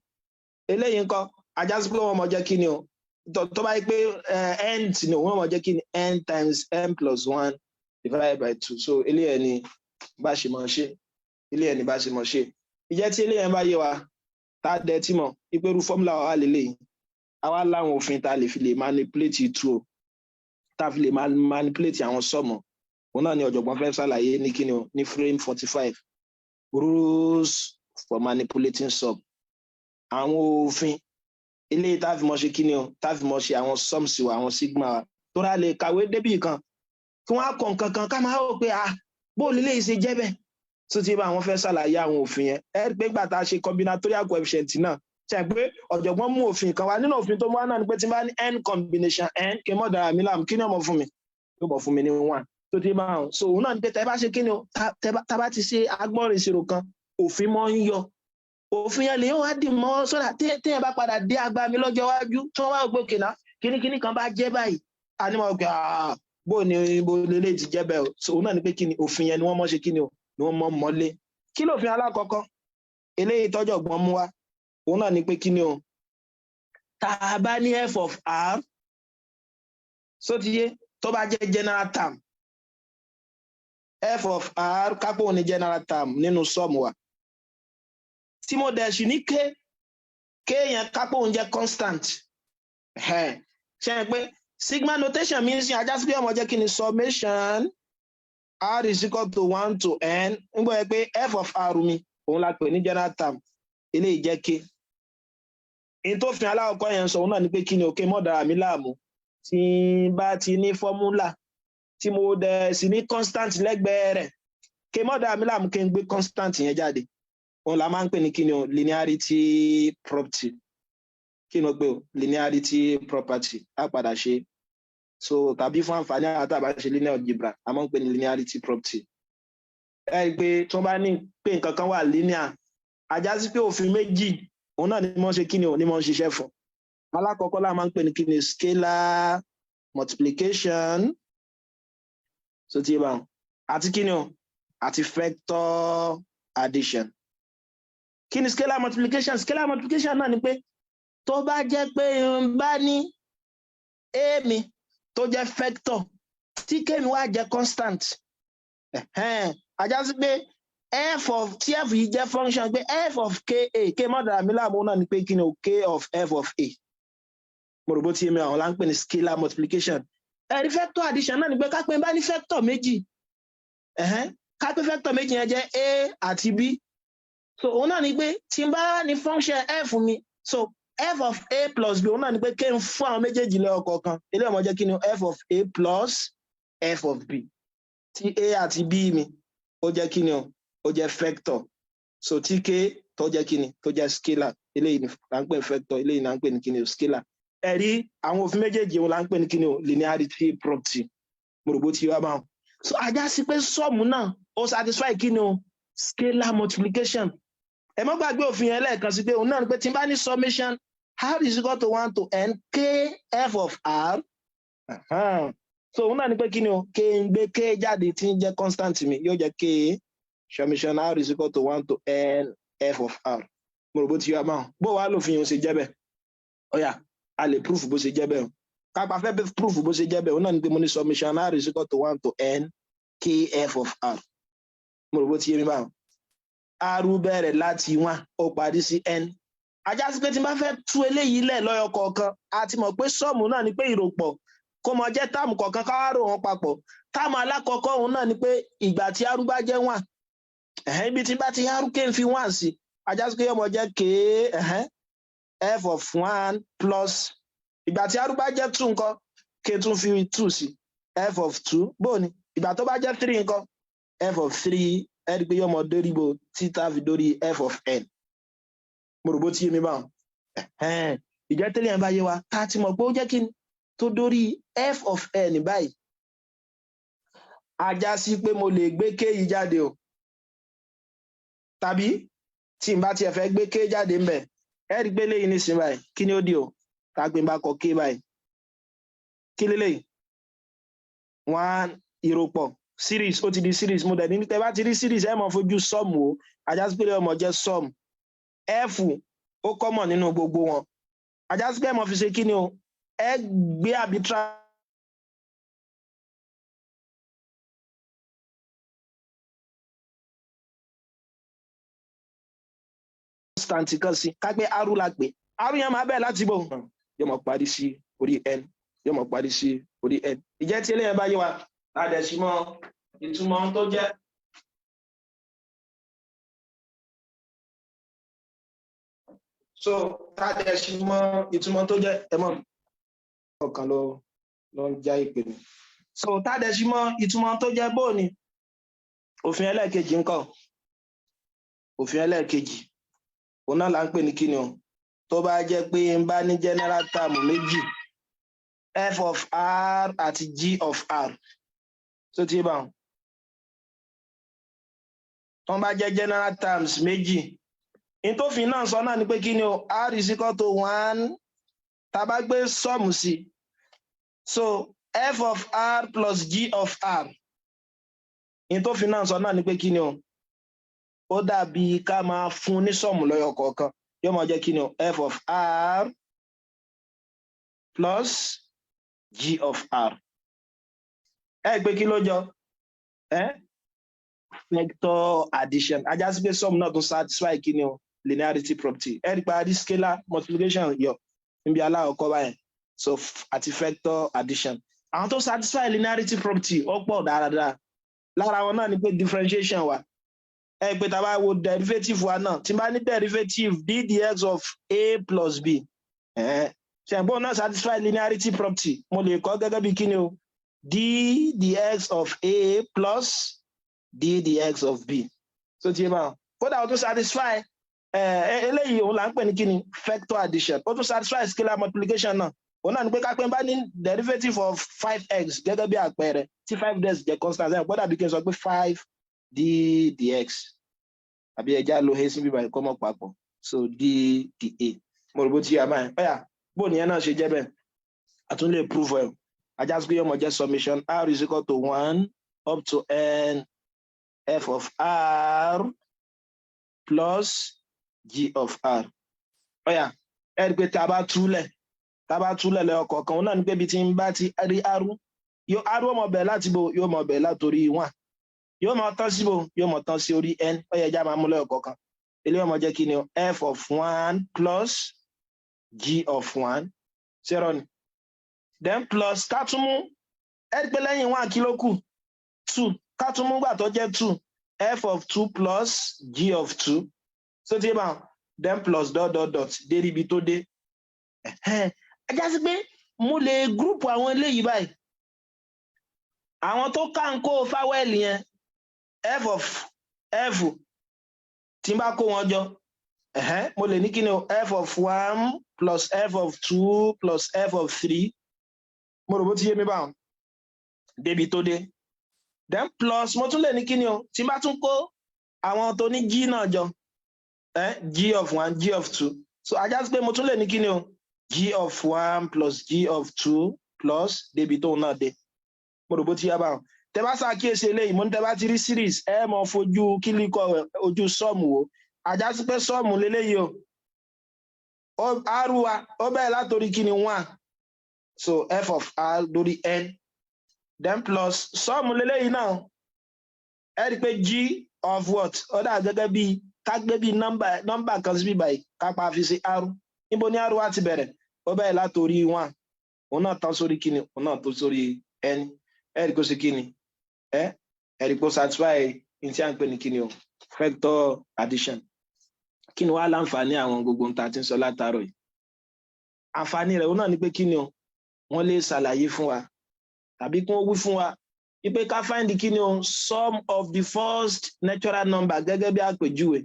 eléyìí ńkọ́? Á já sí pé wọ́n máa jẹ́ kí ni o? Tó bá yẹ pé n ni, wọ́n máa jẹ́ kí ni? N times n plus one divided by two. So eléyìí ni bá ṣe máa ṣe, eléyìí ni bá ṣe máa ṣe. Ìjẹ́ tí eléyìí bá yé wa, tá a dẹ̀ tí mọ̀ pé irú formula wa lélẹ́yìí, àwa láwọn òfin tá a lè fi lè manipulate two o, tá a fi lè manipulate àwọn sum. Òun náà ni ọ̀jọ̀gbọ́n fẹ́ ṣàlàyé ní kíni o, ní frame 45, rules for manipulating sum. Àwọn òfin eléyìí tá a fi mọ̀ ṣe kíni o, tá a fi mọ̀ ṣe àwọn sums wa, àwọn sigma wa, tó rà lè kàwé débì kan kí wọ́n á kọ nǹkan kan, ká máa rò pé, ah, bó lè léyìí ṣe jẹ́ bẹ́ẹ̀? Tó ti bá àwọn fẹ́ ṣàlàyé àwọn òfin yẹn, ẹ rí pé gbà tá a ṣe combinatorial coefficient náà, ṣe pé ọ̀jọ̀gbọ́n mú òfin kan wá. Nínú òfin tó mú wá náà ni pé tí n bá ní n combination n, kí n mọ̀ dára mi láàmú, kí ni ó máa fún mi? Yóò bọ̀ fún mi ní one. Tó ti bá wọn, so òun náà ni pé tẹ bá ṣe kí ni o, tá bá ti ṣe agbọ́nrin ìṣirò kan, òfin mọ́ ń yọ. Òfin yẹn lè wá dì mọ́ sódà téèyàn bá padà dé agbami lọ́jọ́ iwájú, tí wọ́n wá gbé òkè náà, kíníkíní kan bá jẹ́ báyìí, a ní mọ̀ pé bó ni bó lélẹ̀ ti jẹ́ bẹ́ẹ̀ o. So òun náà ni pé kí ni òfin yẹn ni wọ́n mọ̀ ṣe, kí ni o, ni wọ́n mọ̀ mọ́lé. Kí lófin alákọ̀ọ́kọ́ eléyìí tọ́jọ̀gbọ́n mú wá? Òun náà ni pé kí ni o, tá a bá ní f of r, so ti yé, tó bá jẹ́ general term, f of r, kápò ní general term nínú sum wa, tí mo dẹ̀ sì ní k, k yẹn kápò ń jẹ́ constant, ṣe é pé sigma notation mi ń sin, á já sí pé ó máa jẹ́ kí ni? Summation r is equal to one to n. Ń gbọ́ yẹ pé f of r mi, òun la pè ní general term, eléyìí jẹ́ k. In tó fi alákọ̀ọ́kọ́ yẹn sọ, òun náà ni pé kí ni òkè mọ́ dára mi láàmú, tí n bá ti ní formula, tí mo dẹ̀ sì ní constant lẹ́gbẹ̀ẹ́ rẹ̀, kí mọ́ dára mi láàmú, kí n gbé constant yẹn jáde. Òun la máa ń pè ní kí ni o? Linearity property. Kí ni o pé o? Linearity property. Á padà ṣe so, tàbí fún àǹfààní àwọn tá a bá ṣe linear algebra, a máa ń pè ní linearity property. Ẹ rí i pé tí wọ́n bá ní pé nǹkan kan wà linear, á já sí pé òfin méjì òun náà ni mo ṣe kí ni o, ni mo ń ṣiṣẹ́ fún. Alákọ̀ọ́kọ́ la máa ń pè ní kí ni? Scalar multiplication. So tí bá wọn àti kí ni o, àti vector addition. Kí ni scalar multiplication? Scalar multiplication náà ni pé tó bá jẹ́ pé n bá ní a mi tó jẹ́ vector, tí k mi wá jẹ́ constant, á já sí pé f of tí f yìí jẹ́ function, pé f of ka, k mọ́ dàrá mi láàmú, náà ni pé kí ni o? K of f of a. Mo rò bó ti yé mi. Àwọn là ń pè ní scalar multiplication. Ẹ̀rí vector addition náà ni pé kápẹ́ bá ní vector méjì, kápẹ́ vector méjì yẹn jẹ́ a àti b. So òun náà ni pé tí n bá ní function f mi, so f of a plus b, òun náà ni pé kí n fún àwọn méjèèjì lẹ́yọ kọ̀ọ̀kan. Eléyìí ó máa jẹ́ kí ni? F of a plus f of b, tí a àti b mi ó jẹ́ kí ni o, ó jẹ́ vector. So tí k tó jẹ́ kí ni, tó jẹ́ scalar. Eléyìí ni là ń pè ní vector, eléyìí là ń pè ní kí ni o? Scalar. Ẹ̀rí àwọn òfin méjèèjì, òun là ń pè ní kí ni o? Linearity property. Mo rò bó ti wá báwọn. So á já sí pé sum náà, ó satisfy kí ni o? Scalar multiplication. Ẹ má gbàgbé òfin yẹn lẹ́ẹ̀kan sí pé òun náà ni pé tí n bá ní summation r is equal to one to n k f of r. So òun náà ni pé kí ni o, k ń gbé k jáde tí ń jẹ́ constant mi, yóò jẹ́ k summation r is equal to one to n f of r. Mo rò bó ti yọ abáwọn. Bó wàá lòfin yẹn ṣe jẹ́ bẹ́ẹ̀? Ó yá, a lè proof bó ṣe jẹ́ bẹ́ẹ̀ o. Kápá fẹ́ proof bó ṣe jẹ́ bẹ́ẹ̀, òun náà ni pé mo ní summation r is equal to one to n k f of r. Mo rò bó ti yé mi báwọn. R bẹ̀rẹ̀ láti one, ó parí sí n. Á já sí pé tí n bá fẹ́ tú eléyìí lẹ̀ lọ́yọ̀ kọ̀ọ̀kan, a ti mọ̀ pé sum náà ni pé ìròpọ̀ kó mọ jẹ́ term kọ̀ọ̀kan, ká wá rò wọ́n papọ̀. Term alákọ̀ọ́kọ́, òun náà ni pé ìgbà tí r bá jẹ́ one, ibi tí n bá ti r, k ń fi one sí, á já sí pé yóò mọ jẹ́ k f of one plus. Ìgbà tí r bá jẹ́ two ńkọ́? K tún fi two sí, f of two. Bóò ni ìgbà tó bá jẹ́ three ńkọ́? F of three. Ẹ rí i pé yóò mọ dórí bo títà fi dórí f of n. Mo rò bó ti yé mi báwọn. Ìjẹ́ tẹ́lẹ̀ yẹn bá yé wa, tá a ti mọ̀ pé ó jẹ́ kí ni tó dórí f of n báyìí, á já sí pé mo lè gbé k yìí jáde o, tàbí tí n bá tiẹ̀ fẹ́ gbé k jáde ńbẹ̀, Ẹ rí i pé léyìí nísìnyí báyìí, kí ni ó di o? Ká pé bá kọ k báyìí, kí leléyìí? One ìròpọ̀ series, ó ti di series. Mo dẹ̀ ní tẹ́ bá ti rí series, ẹ máa fojú sum o. Á já sí pé ó máa jẹ́ sum f, ó common nínú gbogbo wọn. Á já sí pé ẹ máa fi ṣe kí ni o? Ẹ gbé arbitrary constant kan sí. Ká pé r la pè, r yẹn máa bẹ̀rẹ̀ láti bò, yóò máa parí sí orí n, yóò máa parí sí orí n. Ìjẹ́ tí eléyẹn bá yé wa, a dẹ̀ sì mọ ìtumọ̀ tó jẹ́. So tá a dẹ̀ sì mọ ìtumọ̀ tó jẹ́, ẹ mọ̀ ọ̀kan ló ló ń já ìpè mi. So tá a dẹ̀ sì mọ ìtumọ̀ tó jẹ́, bóò ni òfin ẹlẹ́ẹ̀kejì ńkọ́? Òfin ẹlẹ́ẹ̀kejì, òun náà là ń pè ní kíni o? Tó bá jẹ́ pé n bá ní general term méjì, f of r àti g of r, tó ti bá wọn, tó bá jẹ́ general terms méjì, ìtòfin náà sọ náà ni pé kíni o? R is equal to one, tá a bá gbé sum sí, so f of r plus g of r, ìtòfin náà sọ náà ni pé kíni o? Ó dàbí ká máa fún ní sum lọ́yọ̀ kọ̀ọ̀kan. Yóò máa jẹ́ kíni o? F of r plus g of r. Ẹ pé kí ló jọ ẹ? Vector addition. Á já sí pé sum náà tún satisfy kíni o? Linearity property. Ẹ rí pa rí scalar multiplication yọ níbi aláwọ̀kọ́ báyẹn, so àti vector addition. Àwọn tó satisfy linearity property, ó pọ̀ dáradára. Lára wọn náà ni pé differentiation wa. Ẹ pé tá a bá wo derivative wa náà, tí n bá ní derivative d dx of a plus b, ṣẹ̀gbọ́n náà satisfy linearity property. Mo lè kọ́ gẹ́gẹ́ bí kíni o? D dx of a plus d dx of b. So ti yé báwọn. Kódà ó tún satisfy eléyìí, òun là ń pè ní kíni? Vector addition. Ó tún satisfy scalar multiplication náà. Òun náà ni pé ká pé bá ní derivative of 5x gẹ́gẹ́ bí àpẹẹrẹ, tí 5x jẹ́ constant, ẹ̀ gbọ́dọ̀ bí kí n sọ pé 5 d dx, àbí ẹja lo a sí bíbá ẹ̀kọ́ mọ́ papọ̀, so d dA. Mo rò bó ti yà báyìí. Ọ̀yà, bó nìyẹn náà ṣe jẹ́ bẹ́ẹ̀, a tún lè prove ẹ̀. Á já sí pé yóò máa jẹ́ summation r is equal to 1 up to n f of r plus g of r. Ọ̀yà, ẹ rí i pé tá a bá túlẹ̀ lẹ́yọ kọ̀ọ̀kan, òun náà ní pé ibi tí ń bá ti rí r, yóò r ó máa bẹ̀rẹ̀ láti bo? Yóò máa bẹ̀rẹ̀ látòrí 1, yóò máa tán síbo? Yóò máa tán sí orí n. Ó yẹ ẹja máa mú lẹ́yọ kọ̀ọ̀kan. Eléyìí ó máa jẹ́ kí ni o? F of 1 plus g of 1 zero ni, then plus, ká tún mú, ẹ rí i pé lẹ́yìn 1, kí ló kù? 2. Ká tún mú gbà tó jẹ́ 2, f of 2 plus g of 2. So tí bá then plus dot dot dot dé ibi tó dé. Ẹ já sí pé mo lè group àwọn eléyìí báyìí, àwọn tó ká ń kó vowel yẹn, f of f, tí n bá kó wọn jọ, mo lè ní kí ni o? F of 1 plus f of 2 plus f of 3. Mo rò bó ti yé mi báwọn débi tó dé. Then plus, mo tún lè ní kí ni o? Tí n bá tún kó àwọn tó ní g náà jọ, g of 1, g of 2, so á já sí pé mo tún lè ní kí ni o? G of 1 plus g of 2 plus débi tóun náà dé. Mo rò bó ti yá báwọn. Tẹ bá ṣàkíyèsí eléyìí, mo ní tẹ bá ti rí series, ẹ mọ fojú kílíkọ ojú sum wò. Á já sí pé sum leléyìí o, r wa ó bẹ̀rẹ̀ látòrí kí ni? 1. So f of r lórí n, then plus sum leléyìí náà. Ẹ rí i pé g of what? Ó dà gẹ́gẹ́ bí ká gbé bí nọ́mbà kan sí bíbáyìí, ká pa fi sí r. Níbo ni r wa ti bẹ̀rẹ̀? Ó bẹ̀rẹ̀ látòrí 1, òun náà tán sórí kíni? Òun náà tó sórí n. Ẹ rí i kó ṣe kíni? Ẹ rí i kó satisfy ní tí a ń pè ní kíni o? Vector addition. Kí ni wàá láǹfààní àwọn gbogbo nǹkan tí ń sọ látàárọ̀ yìí? Àǹfààní rẹ̀, òun náà ni pé kíni o? Wọ́n lè ṣàlàyé fún wa tàbí kí wọ́n wí fún wa wípé ká find kíni o? Sum of the first natural number, gẹ́gẹ́ bí àpèjúwe.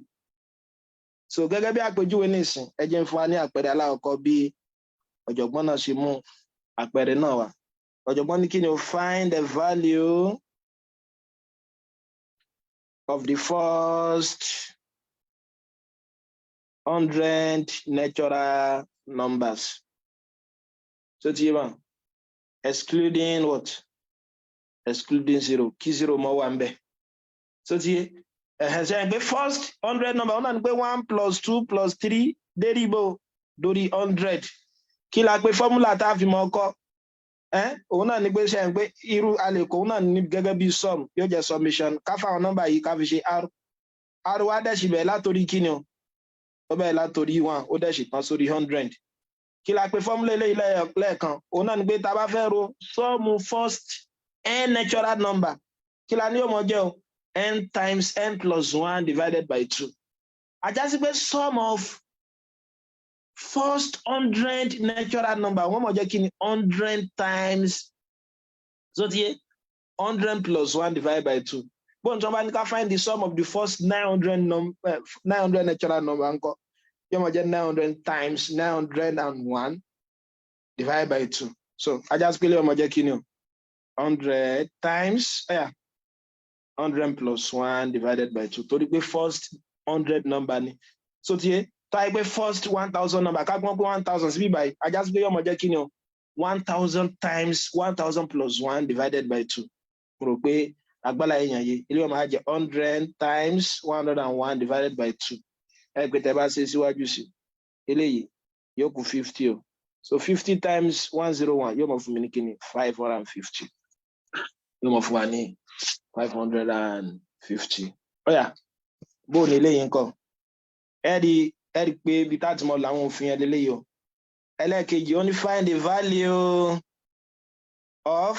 So gẹ́gẹ́ bí àpèjúwe nísìn, ẹ jẹ́ n fún wa ní àpẹẹrẹ alákọ̀ọ́kọ́, bí ọ̀jọ̀gbọ́n náà ṣe mú àpẹẹrẹ náà wá. Ọ̀jọ̀gbọ́n ní kíni o? Find the value of the first 100 natural numbers. So ti yé bá, excluding what? Excluding zero, kí zero mọ́ wà ń bẹ̀. So ti yé ẹ̀hẹ̀ ṣe pé first 100 number wọn náà ní pé one plus two plus three déribo dórí 100. Kí la pé formula tá a fi mọ ọkọ ẹ? Òun náà ní pé ṣe pé irú alẹ́ kò òun náà ní gẹ́gẹ́ bí sum, yóò jẹ́ summation ká fáwọn nọ́mbà yìí, ká fi ṣe r. R wá dẹ̀ sì bẹ̀rẹ̀ látòrí kíni o? Ó bẹ̀rẹ̀ látòrí one, ó dẹ̀ sì tán sórí 100. Kí la pé formula eléyìí lẹ́ẹ̀kan? Òun náà ní pé tá a bá fẹ́ ro sum first n natural number, kí la ní yóò mọ jẹ́ o? N times n plus one divided by two. Á já sí pé sum of first 100 natural number wọ́n mọ̀ jẹ́ kí ni? 100 times, so ti yé, 100 plus one divided by two. Bóun tí wọ́n bá ní ká find the sum of the first 900 natural number ńkọ́? Yóò mọ̀ jẹ́ 900 times 901 divided by two. So á já sí pé yóò mọ̀ jẹ́ kí ni o? 100 times, yeah, 100 plus one divided by two, torí pé first 100 number ni. So ti yé, tó ayé pé first 1,000 number, ká gbọ́n pé 1,000 síbí báyìí, á já sí pé yóò mọ̀ jẹ́ kí ni o? 1,000 times 1,000 plus one divided by two. Mo rò pé agbára èèyàn yé ilé ọmọ á jẹ́ 100 times 101 divided by two. Ẹ pé tẹ bá ṣe síwájú sí eléyìí, yóò kù 50 o. So 50 times 101 yóò mọ̀ fún mi ní kíni? 550. Yóò mọ̀ fún wa ní 550. Ó yá, bó ní eléyìí ńkọ́? Ẹ rí pé ibi tá a ti mọ làwọn òfin yẹn lélẹ́yìí o. Ẹlẹ́ẹ̀kejì, ó ní find the value of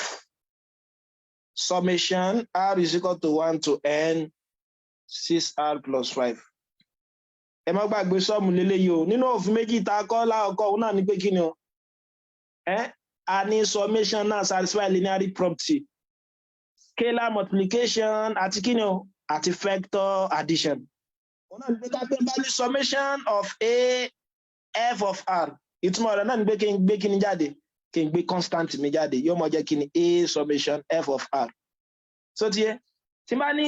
summation r is equal to one to n six r plus five. Ẹ má gbàgbé, sum lélẹ́yìí o. Nínú òfin méjì tá a kọ́ láọkọ́, òun náà ní pé kí ni o? Ẹ a ní summation náà satisfy linearity property, scalar multiplication àti kí ni o? Àti vector addition. Òun náà ní pé ká pé bá ní summation of a f of r, ìtumọ̀ rẹ̀ náà ní pé kí n gbé kí ni jáde? Kí n gbé constant mi jáde. Yóò mọ jẹ́ kí ni? A summation f of r. So tiẹ̀ tí n bá ní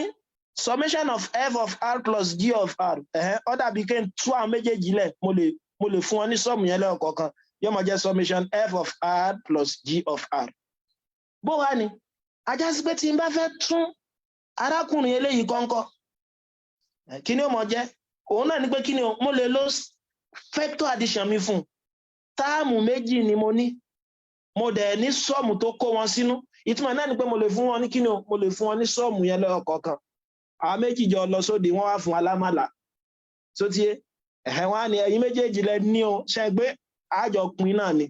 summation of f of r plus g of r, ẹ̀hẹ́n, ó dàbí kí n tú àwọn méjèèjì lẹ̀. Mo lè fún wọn ní sum yẹn lẹ́ọ̀kọ̀ọ̀kan. Yóò mọ jẹ́ summation f of r plus g of r. Bó wá ni? Á já sí pé tí n bá fẹ́ tún arákùnrin eléyìí kọ́ńkọ́, kí ni ó mọ jẹ́? Òun náà ni pé kí ni o? Mo lè lo vector addition mi fún un. Term méjì ni mo ní, mo dẹ̀ ní sum tó kó wọn sínú. Ìtumọ̀ náà ni pé mo lè fún wọn ní kí ni o? Mo lè fún wọn ní sum yẹn lẹ́ọ̀kọ̀ọ̀kan. Àwọn méjì jọ lọ sóde, wọ́n wá fún alámàlà. Sótíyé ẹ̀hẹ́n, wọn á ní ẹ̀yin méjèèjì lẹ ní o, ṣe gbé àjọ pin náà ni.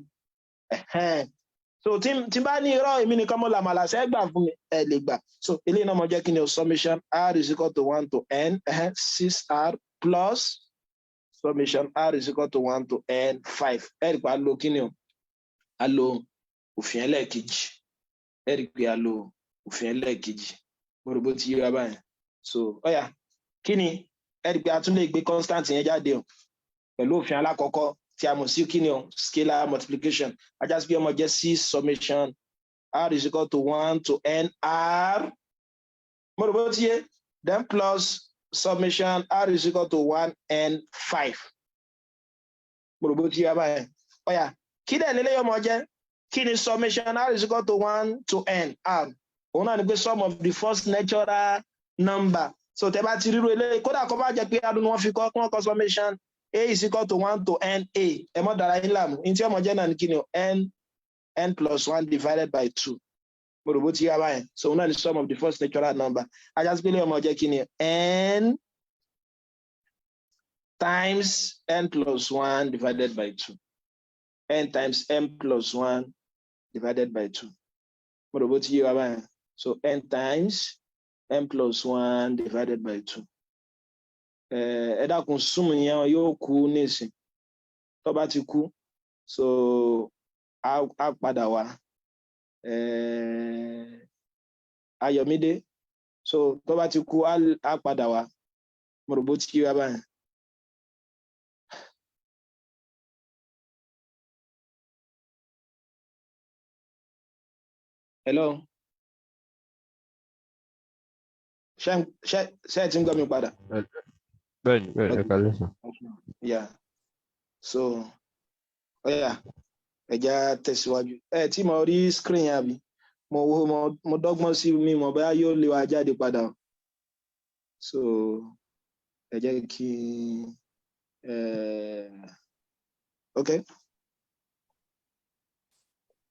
Ẹ̀hẹ́n, so tí bá ní irọ́, èmi nìkan mo làmàlà, ṣe é gbà fún mi? Ẹ lè gbà. So eléyìí náà mo jẹ́ kí ni o? Summation r is equal to one to n, ẹ̀hẹ́n, six r plus summation r is equal to one to n five. Ẹ rí pé a lo kí ni o? A lo òfin ẹlẹ́ẹ̀kejì. Ẹ rí pé a lo òfin ẹlẹ́ẹ̀kejì. Mo rò bó ti yé wa báyìí. So ó yá, kí ni? Ẹ rí pé a tún lè gbé constant yẹn jáde o pẹ̀lú òfin alákọ̀ọ́kọ́ tí a mọ̀ sí kí ni o? Scalar multiplication. Á já sí pé ó máa jẹ́ six summation r is equal to one to n r, mo rò bó ti yé, then plus summation r is equal to one n five. Mo rò bó ti yé báyẹn. Ó yá, kí dẹ̀ lélẹ́yìí ó máa jẹ́? Kí ni summation r is equal to one to n r? Òun náà ni pé sum of the first natural number. So tẹ bá ti ríro eléyìí, kódà kó bá jẹ́ pé adùn wọn fi kọ́ kí wọ́n kọ summation a is equal to one to n a, ẹ mọ́ dára yín láàmú. Ní tí ó máa jẹ́ náà ní kí ni o? N n plus one divided by two. Mo rò bó ti yá báyẹn. So òun náà ni sum of the first natural number. Á já sí pé eléyìí ó máa jẹ́ kí ni? N times n plus one divided by two, n times n plus one divided by two. Mo rò bó ti yé wa báyẹn. So n times n plus one divided by two. Ẹ dákun, Zoom yẹn yóò kú nísìn. Tó bá ti kú, so á padà wá. Ayọ̀mídé, so tó bá ti kú, á padà wá. Mo rò bó ti yé wa báyẹn. Hello, ṣé ẹ ti ń gbọ́ mi padà? Bẹ́ẹ̀ni, ẹ káalẹ́ sir. Yeah, so ó yá, ẹ jẹ́ á tẹ̀síwájú. Ẹ tí mo rí screen yẹn àbí mo wo mo dọ́gbọ́n sí mi mọ̀ bóyá yóò lé wa jáde padà o. So ẹ jẹ́ kí n, ok,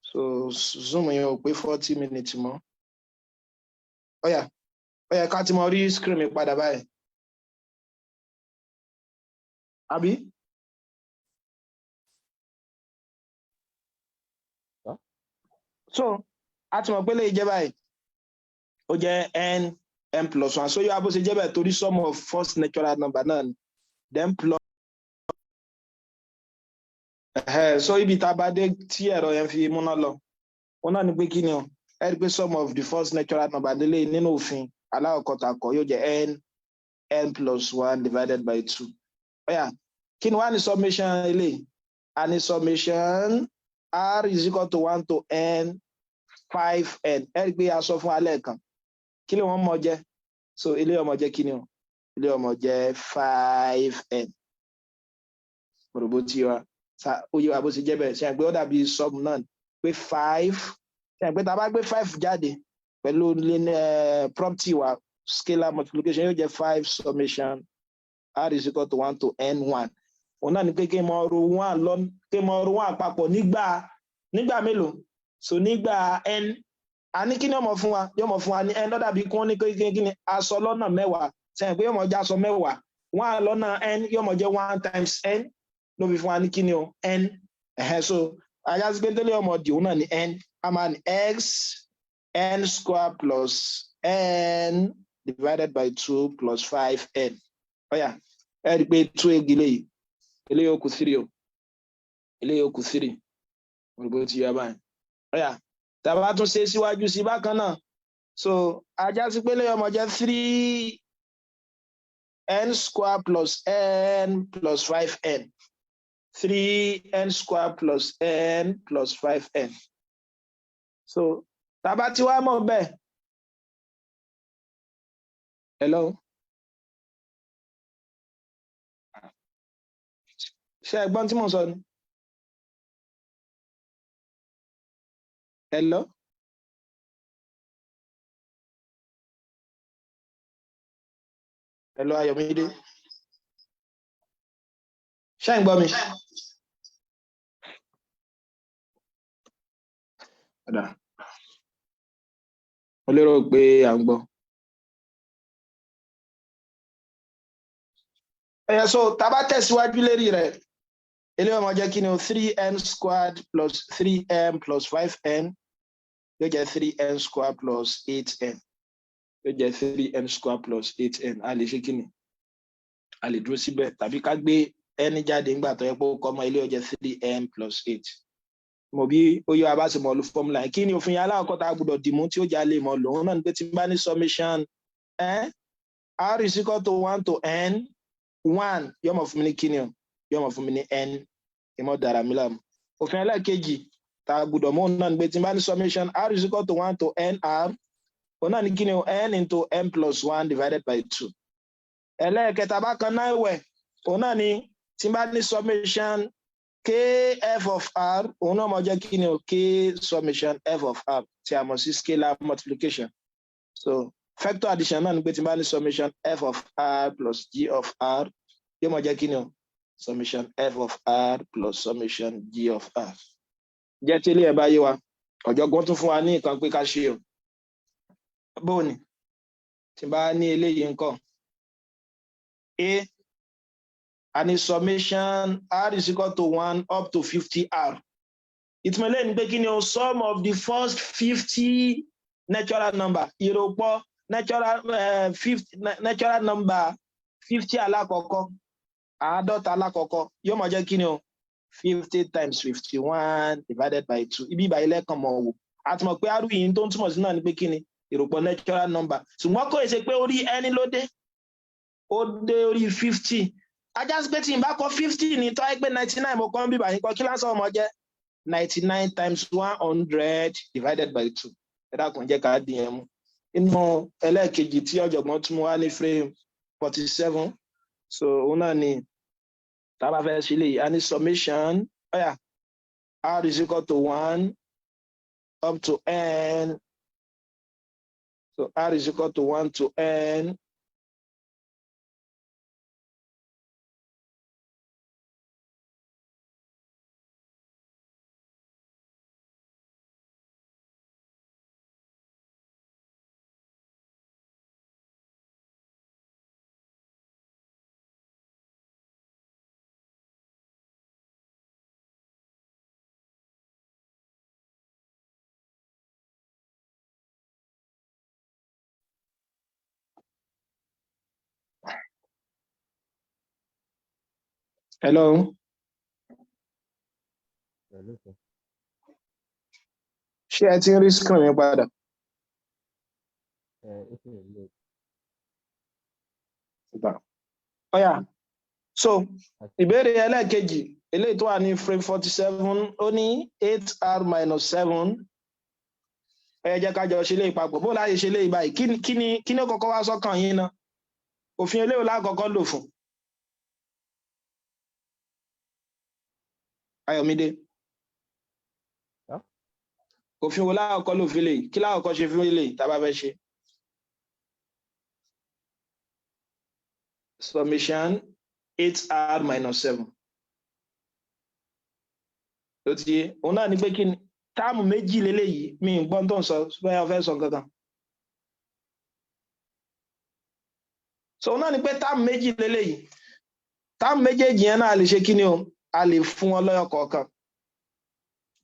so Zoom yẹn ò pé 40 minutes mọ́. Ó yá, ó yá, ká tí mo rí screen mi padà báyìí àbí? Huh? So a ti mọ̀ pé lè jẹ́ báyìí, ó jẹ́ n n plus one. So yóò bó ṣe jẹ́ bẹ́ẹ̀ torí sum of first natural number náà ni, then plus. So ibi tá a bá dé tí ẹ̀rọ yẹn fi múná lọ, wọn náà ní pé kí ni o? Ẹ rí i pé sum of the first natural number délé nínú òfin alákọ̀ọ́kọ́ yóò jẹ́ n n plus one divided by two. Ó yá, kí ni wàá ní summation eléyìí? A ní summation r is equal to one to n five n. Ẹ rí i pé a sọ fún alẹ́ kan, kí ló wọ́n mọ̀ jẹ́? So ilé ọmọ jẹ́ kí ni o? Ilé ọmọ jẹ́ five n. Mo tí wa ó yẹ wa bó ṣe jẹ́ bẹ́ẹ̀. Ṣe àgbẹ̀ ó dàbí sum náà pé five? Ṣe àgbẹ̀ tá a bá gbé five jáde pẹ̀lú property wa, scalar multiplication, yóò jẹ́ five summation r is equal to one to n one. Òun náà ni pé kí n mọ ro one lọ, kí n mọ ro one àpapọ̀ nígbà mélòó? So nígbà n. A ní kí ni yóò mọ fún wa? Yóò mọ fún wa ní n. Lọ́dà bí kí wọ́n ní kí ni aṣọ lọ́nà 10, sẹ́yìn pé yóò mọ jẹ́ aṣọ 10. One lọ́nà n yóò mọ jẹ́ one times n, ló fi fún wa ní kí ni o? N. Ẹ̀hẹ́n, so ajá sí pé tẹ́lẹ̀ ọmọ di òun náà ní n, a máa ní x n square plus n divided by two plus five n. Ó yá, ẹ rí i pé two egi léyìí, eléyìí ó kù three o, eléyìí ó kù three. Mo rò pé ó ti yọ báyìí. Ó yá, tá a bá tún ṣe síwájú sí bákan náà, so ajá sí pé eléyìí ọmọ jẹ́ three n square plus n plus five n, three n square plus n plus five n. So tá a bá ti wá mọ̀ bẹ́ẹ̀, hello, ṣé ẹ gbọ́n tí mò ń sọ ni? Hello, hello, Ayọ̀mídé, ṣé ẹ ń gbọ́ mi? Ọ̀dà, mo lérò pé à ń gbọ́. Ẹ̀yẹ, so tá a bá tẹ̀síwájú lérí rẹ̀, eléyìí ó máa jẹ́ kí ni o? Three n squared plus three m plus five n yóò jẹ́ three n squared plus eight n, yóò jẹ́ three n squared plus eight n. A lè ṣe kí ni? A lè dúró síbẹ̀ tàbí ká gbé n jáde nígbà tó yẹ pé ó kọ́ mọ́ ilé, ó jẹ́ three n plus eight. Mo bí ó yẹ wa bá ṣe mọ̀ lu formula yẹn. Kí ni òfin alákọ̀ọ́kọ́ tá a gbọ́dọ̀ dìmú tí ó jà lè mọ̀ lòun náà ni pé tí n bá ní summation r is equal to one to n one, yóò mọ̀ fún mi ní kíni o? Yóò mọ̀ fún mi ní n. Kí n mọ̀ dára mi láàmú. Òfin ẹlẹ́ẹ̀kejì tá a gbọ́dọ̀ mú náà ni pé tí n bá ní summation r is equal to one to n r, òun náà ní kíni o? N into n plus one divided by two. Ẹlẹ́ẹ̀kẹta bákan náà ẹ̀wẹ̀, òun náà ni tí n bá ní summation k f of r, òun náà máa jẹ́ kí ni o? K summation f of r, tí a mọ̀ sí scalar multiplication. So vector addition náà ni pé tí n bá ní summation f of r plus g of r, yóò máa jẹ́ kí ni o? Summation f of r plus summation g of r. Jẹ́ tí ilé ẹ̀ bá yé wa, ọ̀jọ̀gbọ́n tún fún wa ní nǹkan pé ká ṣe o. Bóò ni tí n bá ní eléyìí ńkọ́? A ní summation r is equal to one up to 50 r. Ìtumọ̀ eléyìí ni pé kí ni o? Sum of the first 50 natural number, ìròpọ̀ natural 50 natural number 50 alákọ̀ọ́kọ́, 50 alákọ̀ọ́kọ́, yóò máa jẹ́ kí ni o? 50 times 51 divided by two. Ibi ìbàyí lẹ́ẹ̀kan mọ̀ wò, a ti mọ̀ pé r yìí tó ń túmọ̀ sí náà ni pé kí ni? Ìròpọ̀ natural number. Ṣùgbọ́n kò ṣe pé orí ẹni ló dé, ó dé orí 50. Ajá sí pé tí n bá kọ 50 ní tọ́ ẹ pé 99 mo kọ́ ń bíbà yín kọ́, kí lásán ọmọ jẹ́? 99 times 100 divided by two. Ẹ dákun, jẹ́ ká dín yẹn mú. Inú ẹlẹ́ẹ̀kejì tí ọ̀jọ̀gbọ́n tún mú wá ní frame 47. So òun náà ni tá a bá fẹ́ ṣe lè a ní summation, ó yá, r is equal to one up to n. So r is equal to one to n. Hello. Hello, sir. Ṣé ẹ ti ń rí screen mi padà? Ẹ ó sì ń lò. Ó yá, so ìbéèrè ẹlẹ́ẹ̀kejì, eléyìí tó wà ní frame 47, ó ní eight r minus seven. Ẹ jẹ́ ká jọ ṣe léyìí papọ̀. Bó láyé ṣe léyìí báyìí, kí ni ó kọ́kọ́ wá sọ́kàn yín náà? Òfin eléyìí lákọ̀ọ́kọ́ lò fún Ayọ̀mídé? Huh? Òfin wo lákọ̀ọ́kọ́ lò fún eléyìí? Kí lákọ̀ọ́kọ́ ṣe fún eléyìí tá a bá fẹ́ ṣe summation eight r minus seven? Tó ti yé, òun náà ni pé kí ni term méjì leléyìí. Mi ń gbọ́n tó ń sọ, bóyá o fẹ́ sọ nǹkan kan. So òun náà ni pé term méjì leléyìí. Term méjèèjì yẹn náà, a lè ṣe kí ni o, a lè fún wọn lọ́yọ̀ kọ̀ọ̀kan.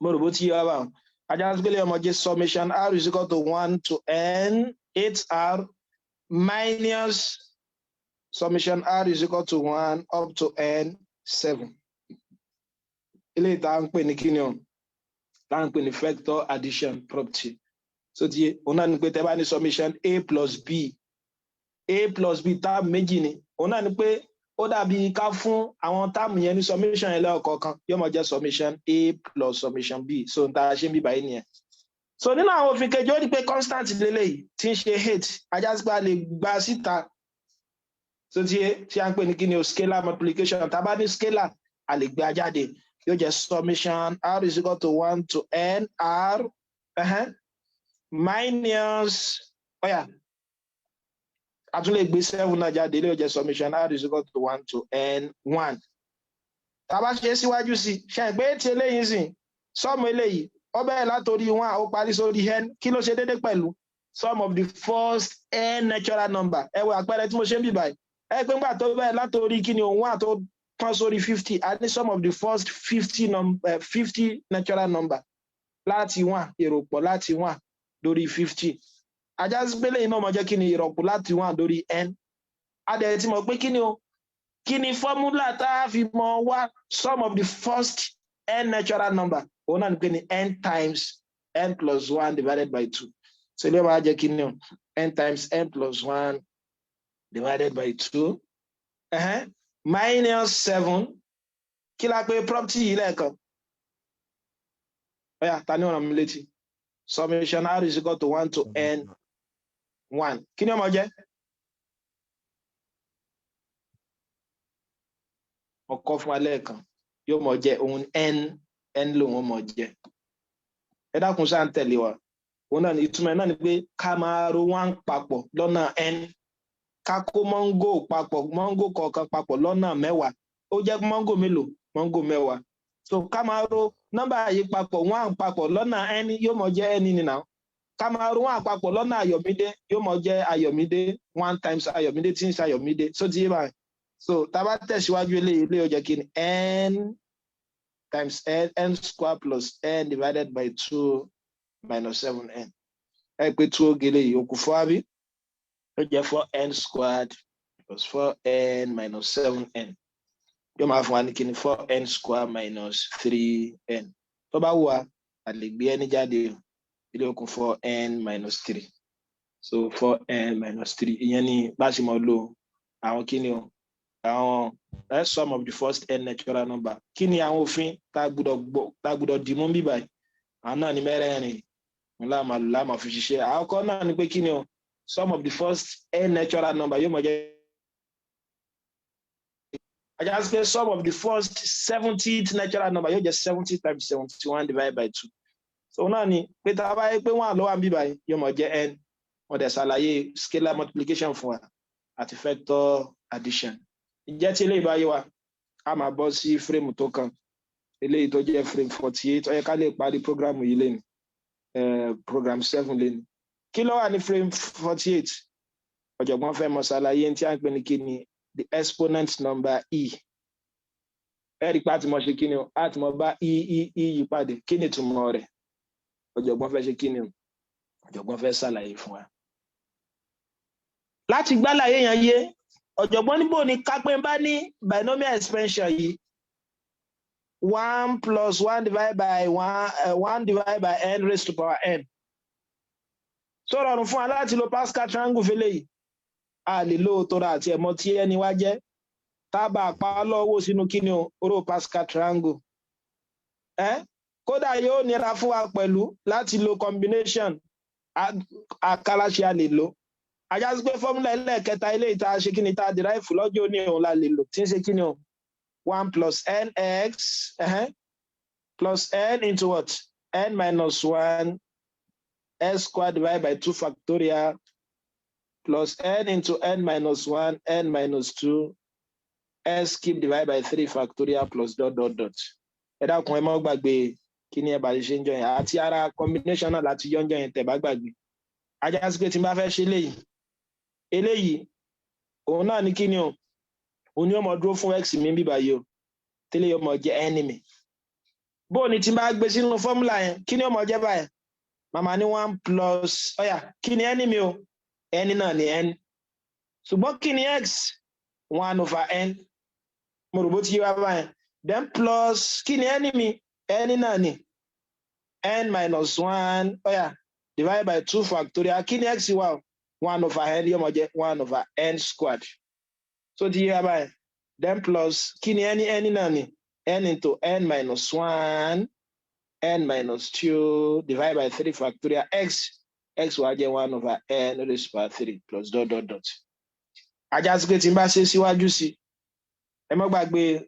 Mo rò bó ti yé wa báwọn. Á já sí pé ó máa jẹ́ summation r is equal to one to n eight r minus summation r is equal to one up to n seven. Eléyìí tá à ń pè ní kí ni o, tá à ń pè ní vector addition property. So ti yé, òun náà ni pé tẹ́ bá ní summation a plus b, a plus b, term méjì ni. Òun náà ni pé ó dàbí ká fún àwọn term yẹn ní summation yẹn lẹ́ọ̀kọ̀ọ̀kan, yóò máa jẹ́ summation a plus summation b. So n ta ṣe ń bí báyìí nìyẹn. So nínú àwọn òfin kejì, ó ní pé constant lélẹ́yìí tí ń ṣe eight, á já sí pé a lè gba síta. So ti yé, tí a ń pè ní kí ni o, scalar multiplication. Tá a bá ní scalar, a lè gbé a jáde, yóò jẹ́ summation r is equal to one to n r minus, ó yá, a tún lè gbé seven náà jáde, yóò jẹ́ summation r is equal to one to n one. Tá a bá ṣe síwájú sí, ṣe é pé tí eléyìí sìn, sum eléyìí, ó bẹ̀rẹ̀ látòrí one, ó parí sórí n. Kí ló ṣe déédé pẹ̀lú? Sum of the first n natural number. Ẹ wo àpẹẹrẹ tí mo ṣe ń bì báyìí. Ẹ pé ńgbà tó bẹ̀rẹ̀ látòrí kí ni òun, one, tó tán sórí 50, a ní sum of the first 50 natural number láti one, ìròpọ̀ láti one lórí 50. Á já sí pé lẹ́yìn náà mọ̀ jẹ́ kí ni, ìrọ̀pọ̀ láti one lórí n. A dẹ̀ ti mọ̀ pé kí ni o, kí ni formula tá a fi mọ wá sum of the first n natural number? Òun náà ni pé ní n times n plus one divided by two. So ilé máa jẹ́ kí ni o, n times n plus one divided by two minus seven. Kí la pé property yìí lẹ́ẹ̀kan? Ó yá, ta ni ó rán mi létí? Summation r is equal to one to n one, kí ni ó máa jẹ́? Ọkọ fún wa lẹ́ẹ̀kan, yóò mọ̀ jẹ́ òun n, n lòun ó mọ̀ jẹ́. Ẹ dákun, sáà ń tẹ̀lé wa? Òun náà ní ìtumọ̀ ẹ̀ náà ni pé ká máa ro one papọ̀ lọ́nà n, ká kó mọ́ngò papọ̀, mọ́ngò kọ̀ọ̀kan papọ̀ lọ́nà 10, ó jẹ́ mọ́ngò mélòó? Mọ́ngò 10. So ká máa ro nọ́mbà yìí papọ̀, one papọ̀ lọ́nà n, yóò mọ̀ jẹ́ n nìyà. Ká máa ro one papọ̀ lọ́nà Ayọ̀mídé, yóò mọ̀ jẹ́ Ayọ̀mídé, one times Ayọ̀mídé tí ń ṣe Ayọ̀mídé. So ti yé báyìí. So tá a bá tẹ̀síwájú eléyìí, eléyìí ó jẹ́ kí ni, n times n, n square plus n divided by two minus seven n. Ẹ pé two ogele yìí, ó kù four, àbí? Ó jẹ́ four n squared plus four n minus seven n, yóò máa fún wa ní kí ni, four n square minus three n. Tó bá wù wá, a lè gbé n jáde, ilé ó kù four n minus three. So four n minus three, ìyẹn ni bá a ṣe máa lo àwọn kí ni o, àwọn sum of the first n natural number. Kí ni àwọn òfin tá a gbọ́dọ̀ dì mú bí báyìí? Àwọn náà ní mẹ́rẹ̀ẹ̀rin ńlá máa lò láàmà fi ṣiṣẹ́. Àkọ́kọ́ náà ni pé kí ni o, sum of the first n natural number yóò máa jẹ́ Á já sí pé sum of the first 70th natural number yóò jẹ́ 70 times 71 divided by two. So náà ni pé tá a bá yẹ pé one ló wà níbí báyìí, yóò mọ̀ jẹ́ n. Wọ́n dẹ̀ ṣàlàyé scalar multiplication fún wa àti vector addition. Ìjẹ́ tí eléyìí bá yé wa, a máa bọ́ sí frame tó kàn, eléyìí tó jẹ́ frame 48. Ó yẹ ká lè parí program yìí lẹ́nu, program 7 lẹ́nu. Kí ló wà ní frame 48? Ọ̀jọ̀gbọ́n fẹ́ mọ̀ ṣàlàyé tí a ń pè ní kí ni the exponent number e. Ẹ rí i pé a ti mọ̀ ṣe kí ni o, a ti mọ̀ bá e e e yí pàdé. Kí ni ìtumọ̀ rẹ̀? Ọ̀jọ̀gbọ́n fẹ́ ṣe kí ni o? Ọ̀jọ̀gbọ́n fẹ́ ṣàlàyé fún wa. Láti gbálàyé yẹn yé, ọ̀jọ̀gbọ́n níbo ni kápẹ́ bá ní binomial expansion yìí, one plus one divided by one, one divided by n raised to power n. So rọrùn fún wa láti lo Pascal triangle fẹlẹ yìí? A lè lo tora àti ẹ̀mọ́ tí ẹni wá jẹ́ tábà pa lọ́wọ́ sínú kíni o, oró Pascal triangle ẹ. Kódà yóò nira fún wa pẹ̀lú láti lo combination àkàlàṣe. A lè lo á já sí pé formula ẹlẹ́ẹ̀kẹta ilé ìta ṣe kíni tá a derive lọ́jọ́ òní, òun la lè lò, tí ń ṣe kíni o, one plus nx plus n into what? N minus one s squared divided by two factorial plus n into n minus one n minus two s cube divided by three factorial plus dot dot dot. Ẹ dákun, ẹ má gbàgbé kí ni ẹ bá ṣe ń jọ yẹn àti ara combination náà láti yọ ń jọ yẹn tẹ́ bá gbàgbé. Á já sí pé tí n bá fẹ́ ṣe eléyìí, eléyìí òun náà ní kí ni o, òun ni ó mọ dúró fún x mi bíbá yìí o, tẹ́lẹ̀ yóò mọ jẹ́ n mi. Bó ni tí n bá gbé sínú formula yẹn, kí ni ó mọ jẹ́ báyẹn? Màmá ní one plus, ọ̀yà, kí ni n mi o? N náà ni n, ṣùgbọ́n kí ni x? One over n. Mo rò bó ti yé wa báyẹn. Then plus, kí ni n mi? N náà ni n minus one, ọ̀yà, divided by two factorial. Kí ni x wà o? One over n, yóò mọ jẹ́ one over n squared. So ti yé wa báyẹn. Then plus, kí ni n? N náà ni n into n minus one n minus two divided by three factorial. X, x wá jẹ́ one over n raised to power three plus dot dot dot. Á já sí pé tí n bá ṣe síwájú sí, ẹ má gbàgbé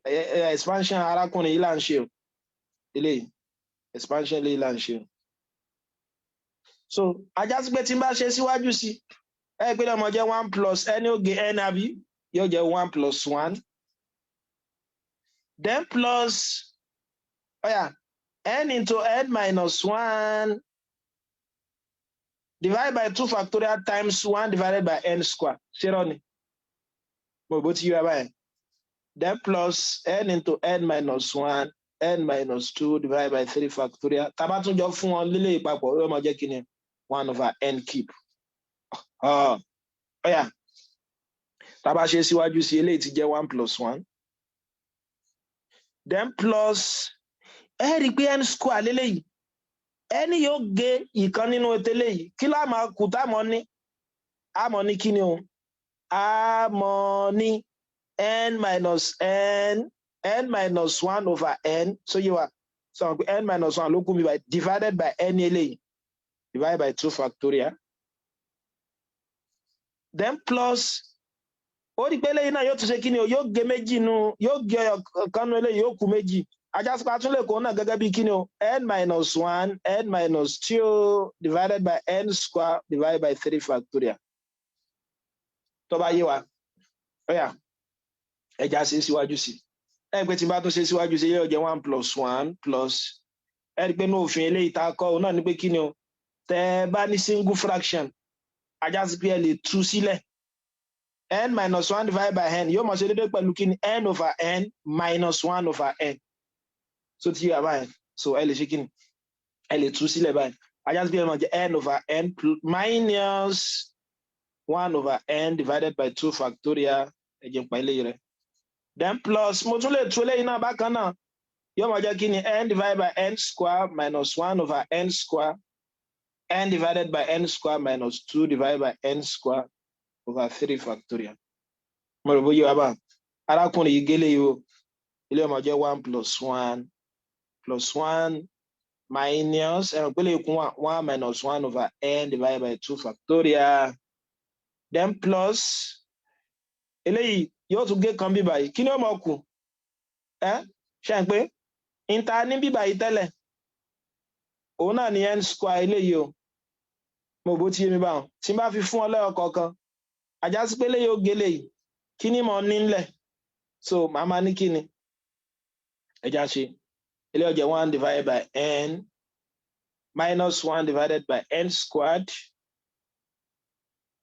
expansion arákùnrin yìí là ń ṣe o. Eléyìí, expansion eléyìí là ń ṣe o. So á já sí pé tí n bá ṣe síwájú sí, ẹ pé lọ́mọ jẹ́ one plus n, ó gé n, àbí yóò jẹ́ one plus one, then plus, oh yeah, n into n minus one divided by two factorial times one divided by n square. Ṣé rọ ni mo bó ti yí wa báyìí? Then plus n into n minus one n minus two divided by three factorial. Tá a bá tún jọ fún wọn lílé ìpapọ̀, yóò máa jẹ́ kí ni? One over n cube. Ó yá, tá a bá ṣe síwájú sí, eléyìí ti jẹ́ one plus one, then plus, ẹ rí i pé n square léléyìí, n yóò gé ìkan nínú eléyìí. Kí ló máa kù tá a mọ̀ ní? A mọ̀ ní kí ni o? A mọ̀ ní n minus n, n minus one over n. So yé wa sọ pé n minus one ló kù mi by divided by n eléyìí divided by two factorial, then plus, ó rí pé eléyìí náà yóò tún ṣe kí ni o? Yóò gé méjì nu, yóò gé ọyọ kan nu eléyìí, yóò kù méjì. Á já sí pé a tún lè kó náà gẹ́gẹ́ bí kí ni o? N minus one n minus two divided by n square divided by three factorial. Tó bá yé wa, ó yá, ẹ já ṣe síwájú sí ẹ pé tí n bá tún ṣe síwájú sí, yóò jẹ́ one plus one plus, ẹ rí i pé ní òfin eléyìí tá a kọ́ òun náà ni pé kí ni o? Tẹ́ ẹ bá ní single fraction, á já sí pé ẹ lè tú sílẹ̀. N minus one divided by n yóò mọ̀ ṣe déédéé pẹ̀lú kí ni? N over n minus one over n. So ti yé wa báyìí? So ẹ lè ṣe kí ni? Ẹ lè tú sílẹ̀ báyìí. Á já sí pé ẹ máa jẹ́ n over n minus one over n divided by two factorial. Ẹ jẹ́ n pa eléyìí rẹ́. Then plus, mo tún lè tú eléyìí náà bákan náà, yóò máa jẹ́ kí ni? N divided by n square minus one over n square, n divided by n square minus two divided by n square over three factorial. Mo rò bóyá wà bá arákùnrin yìí gélé yìí o. Ilé ọmọ jẹ́ one plus one plus one minus ẹ̀rọ pélé kún one, one minus one over n divided by two factorial, then plus eléyìí. Yóò tún gé kan bí báyìí. Kí ni ó mọ̀ kù? Ẹ ṣe ń pé ìta ní bí báyìí tẹ́lẹ̀, òun náà ní n square eléyìí o. Mo bó ti yé mi báwọn. Tí n bá fi fún ọ lẹ́yọ kọ̀ọ̀kan, á já sí pé eléyìí ó gé eléyìí. Kí ni mo ní ńlẹ̀? So màá máa ní kí ni ẹja ṣe eléyìí ó jẹ́ one divided by n minus one divided by n squared.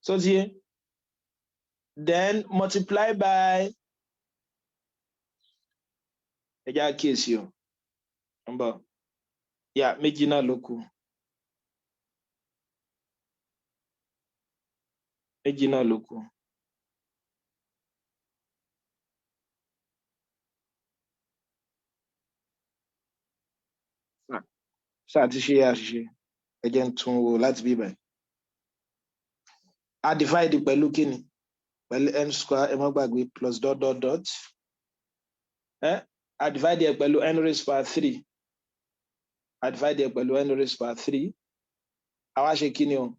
So ti yé, then multiply by, ẹja kíyèsí o, ń bọ̀ yà, méjì náà ló kù, méjì náà ló kù. Ṣáà ti ṣe àṣìṣe, ẹ jẹ́ ń tún wò láti bí báyìí. A divide pẹ̀lú kíni? Pẹ̀lú n square, ẹ má gbàgbé, plus dot dot dot. Ẹ a divide ẹ pẹ̀lú n raised power three, a divide ẹ pẹ̀lú n raised power three. A wá ṣe kíni o?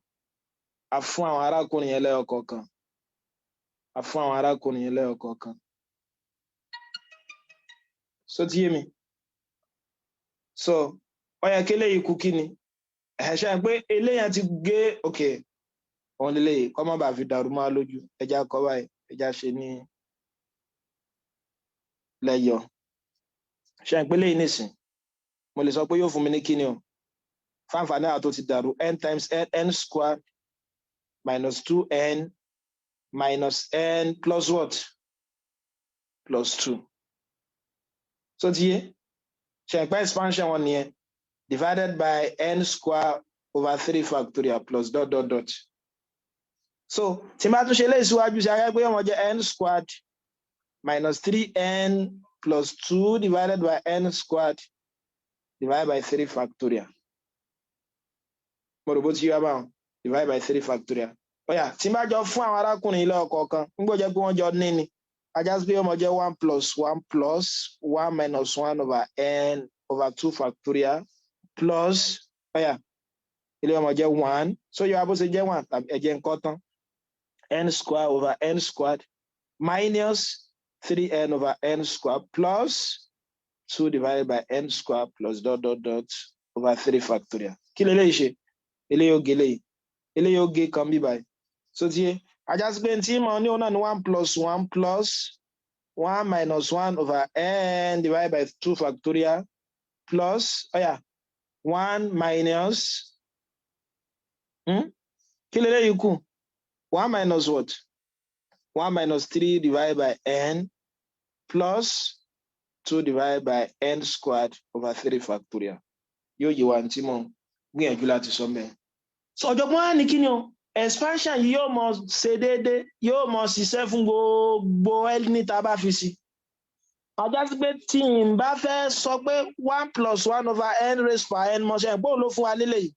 A fún àwọn arákùnrin yẹn lẹ́yọ kọ̀ọ̀kan, a fún àwọn arákùnrin yẹn lẹ́yọ kọ̀ọ̀kan. So ti yé mi? So ó yẹ kí eléyìí kú kíni? Ẹ ṣe pé eléyìí ti gé. Ok, òun lélẹ́yìí kọ́ má bàa fi dàrú mọ́ lójú. Ẹja kọ́ báyìí, ẹja ṣe ní lẹ́yọ. Ṣe pé eléyìí nìsín, mo lè sọ pé yóò fún mi ní kíni o? Fáǹfààní àwọn tó ti dàrú, n times n, n square minus two n minus n plus what? Plus two. So ti yé? Ṣe pé expansion wọn nìyẹn, divided by n square over three factorial plus dot dot dot. So tí n bá tún ṣe léyìí síwájú sí, ayé pé ó máa jẹ́ n squared minus three n plus two divided by n squared divided by three factorial. Mo rò bó ti yá báwọn, divide by three factorial. Ó yá, tí n bá jọ fún àwọn arákùnrin ilé ọ̀kọ̀ọ̀kan, ń gbọ́ jẹ́ pé wọ́n jọ ní ni, á já sí pé ó máa jẹ́ one plus one plus one minus one over n over two factorial plus, ó yá, ilé ó máa jẹ́ one. So yóò wá bó ṣe jẹ́ one tàbí ẹ̀jẹ̀ nǹkan tán, n square over n squared minus three n over n square plus two divided by n square plus dot dot dot over three factorial. Kí leléyìí ṣe? Eléyìí ó gé eléyìí, eléyìí ó gé kan bí báyìí. So ti yé? Á já sí pé tí mo ní òun náà ní one plus one plus one minus one over n divided by two factorial plus, ó yá, one minus, Kí leléyìí kù? One minus what? One minus three divided by n plus two divided by n squared over three factorial. Yóò yé wa ní tí mo gbìyànjú láti sọ mẹ́rin. So ọ̀jọ̀gbọ́n á ní kí ni o? Expansion yìí yóò mọ ṣe déédéé, yóò mọ ṣiṣẹ́ fún gbogbo ẹni tá a bá fi sí. Á já sí pé tí n bá fẹ́ sọ pé one plus one over n raised by n mọ̀ ṣe pé òun ló fún wa lélẹ̀ yìí,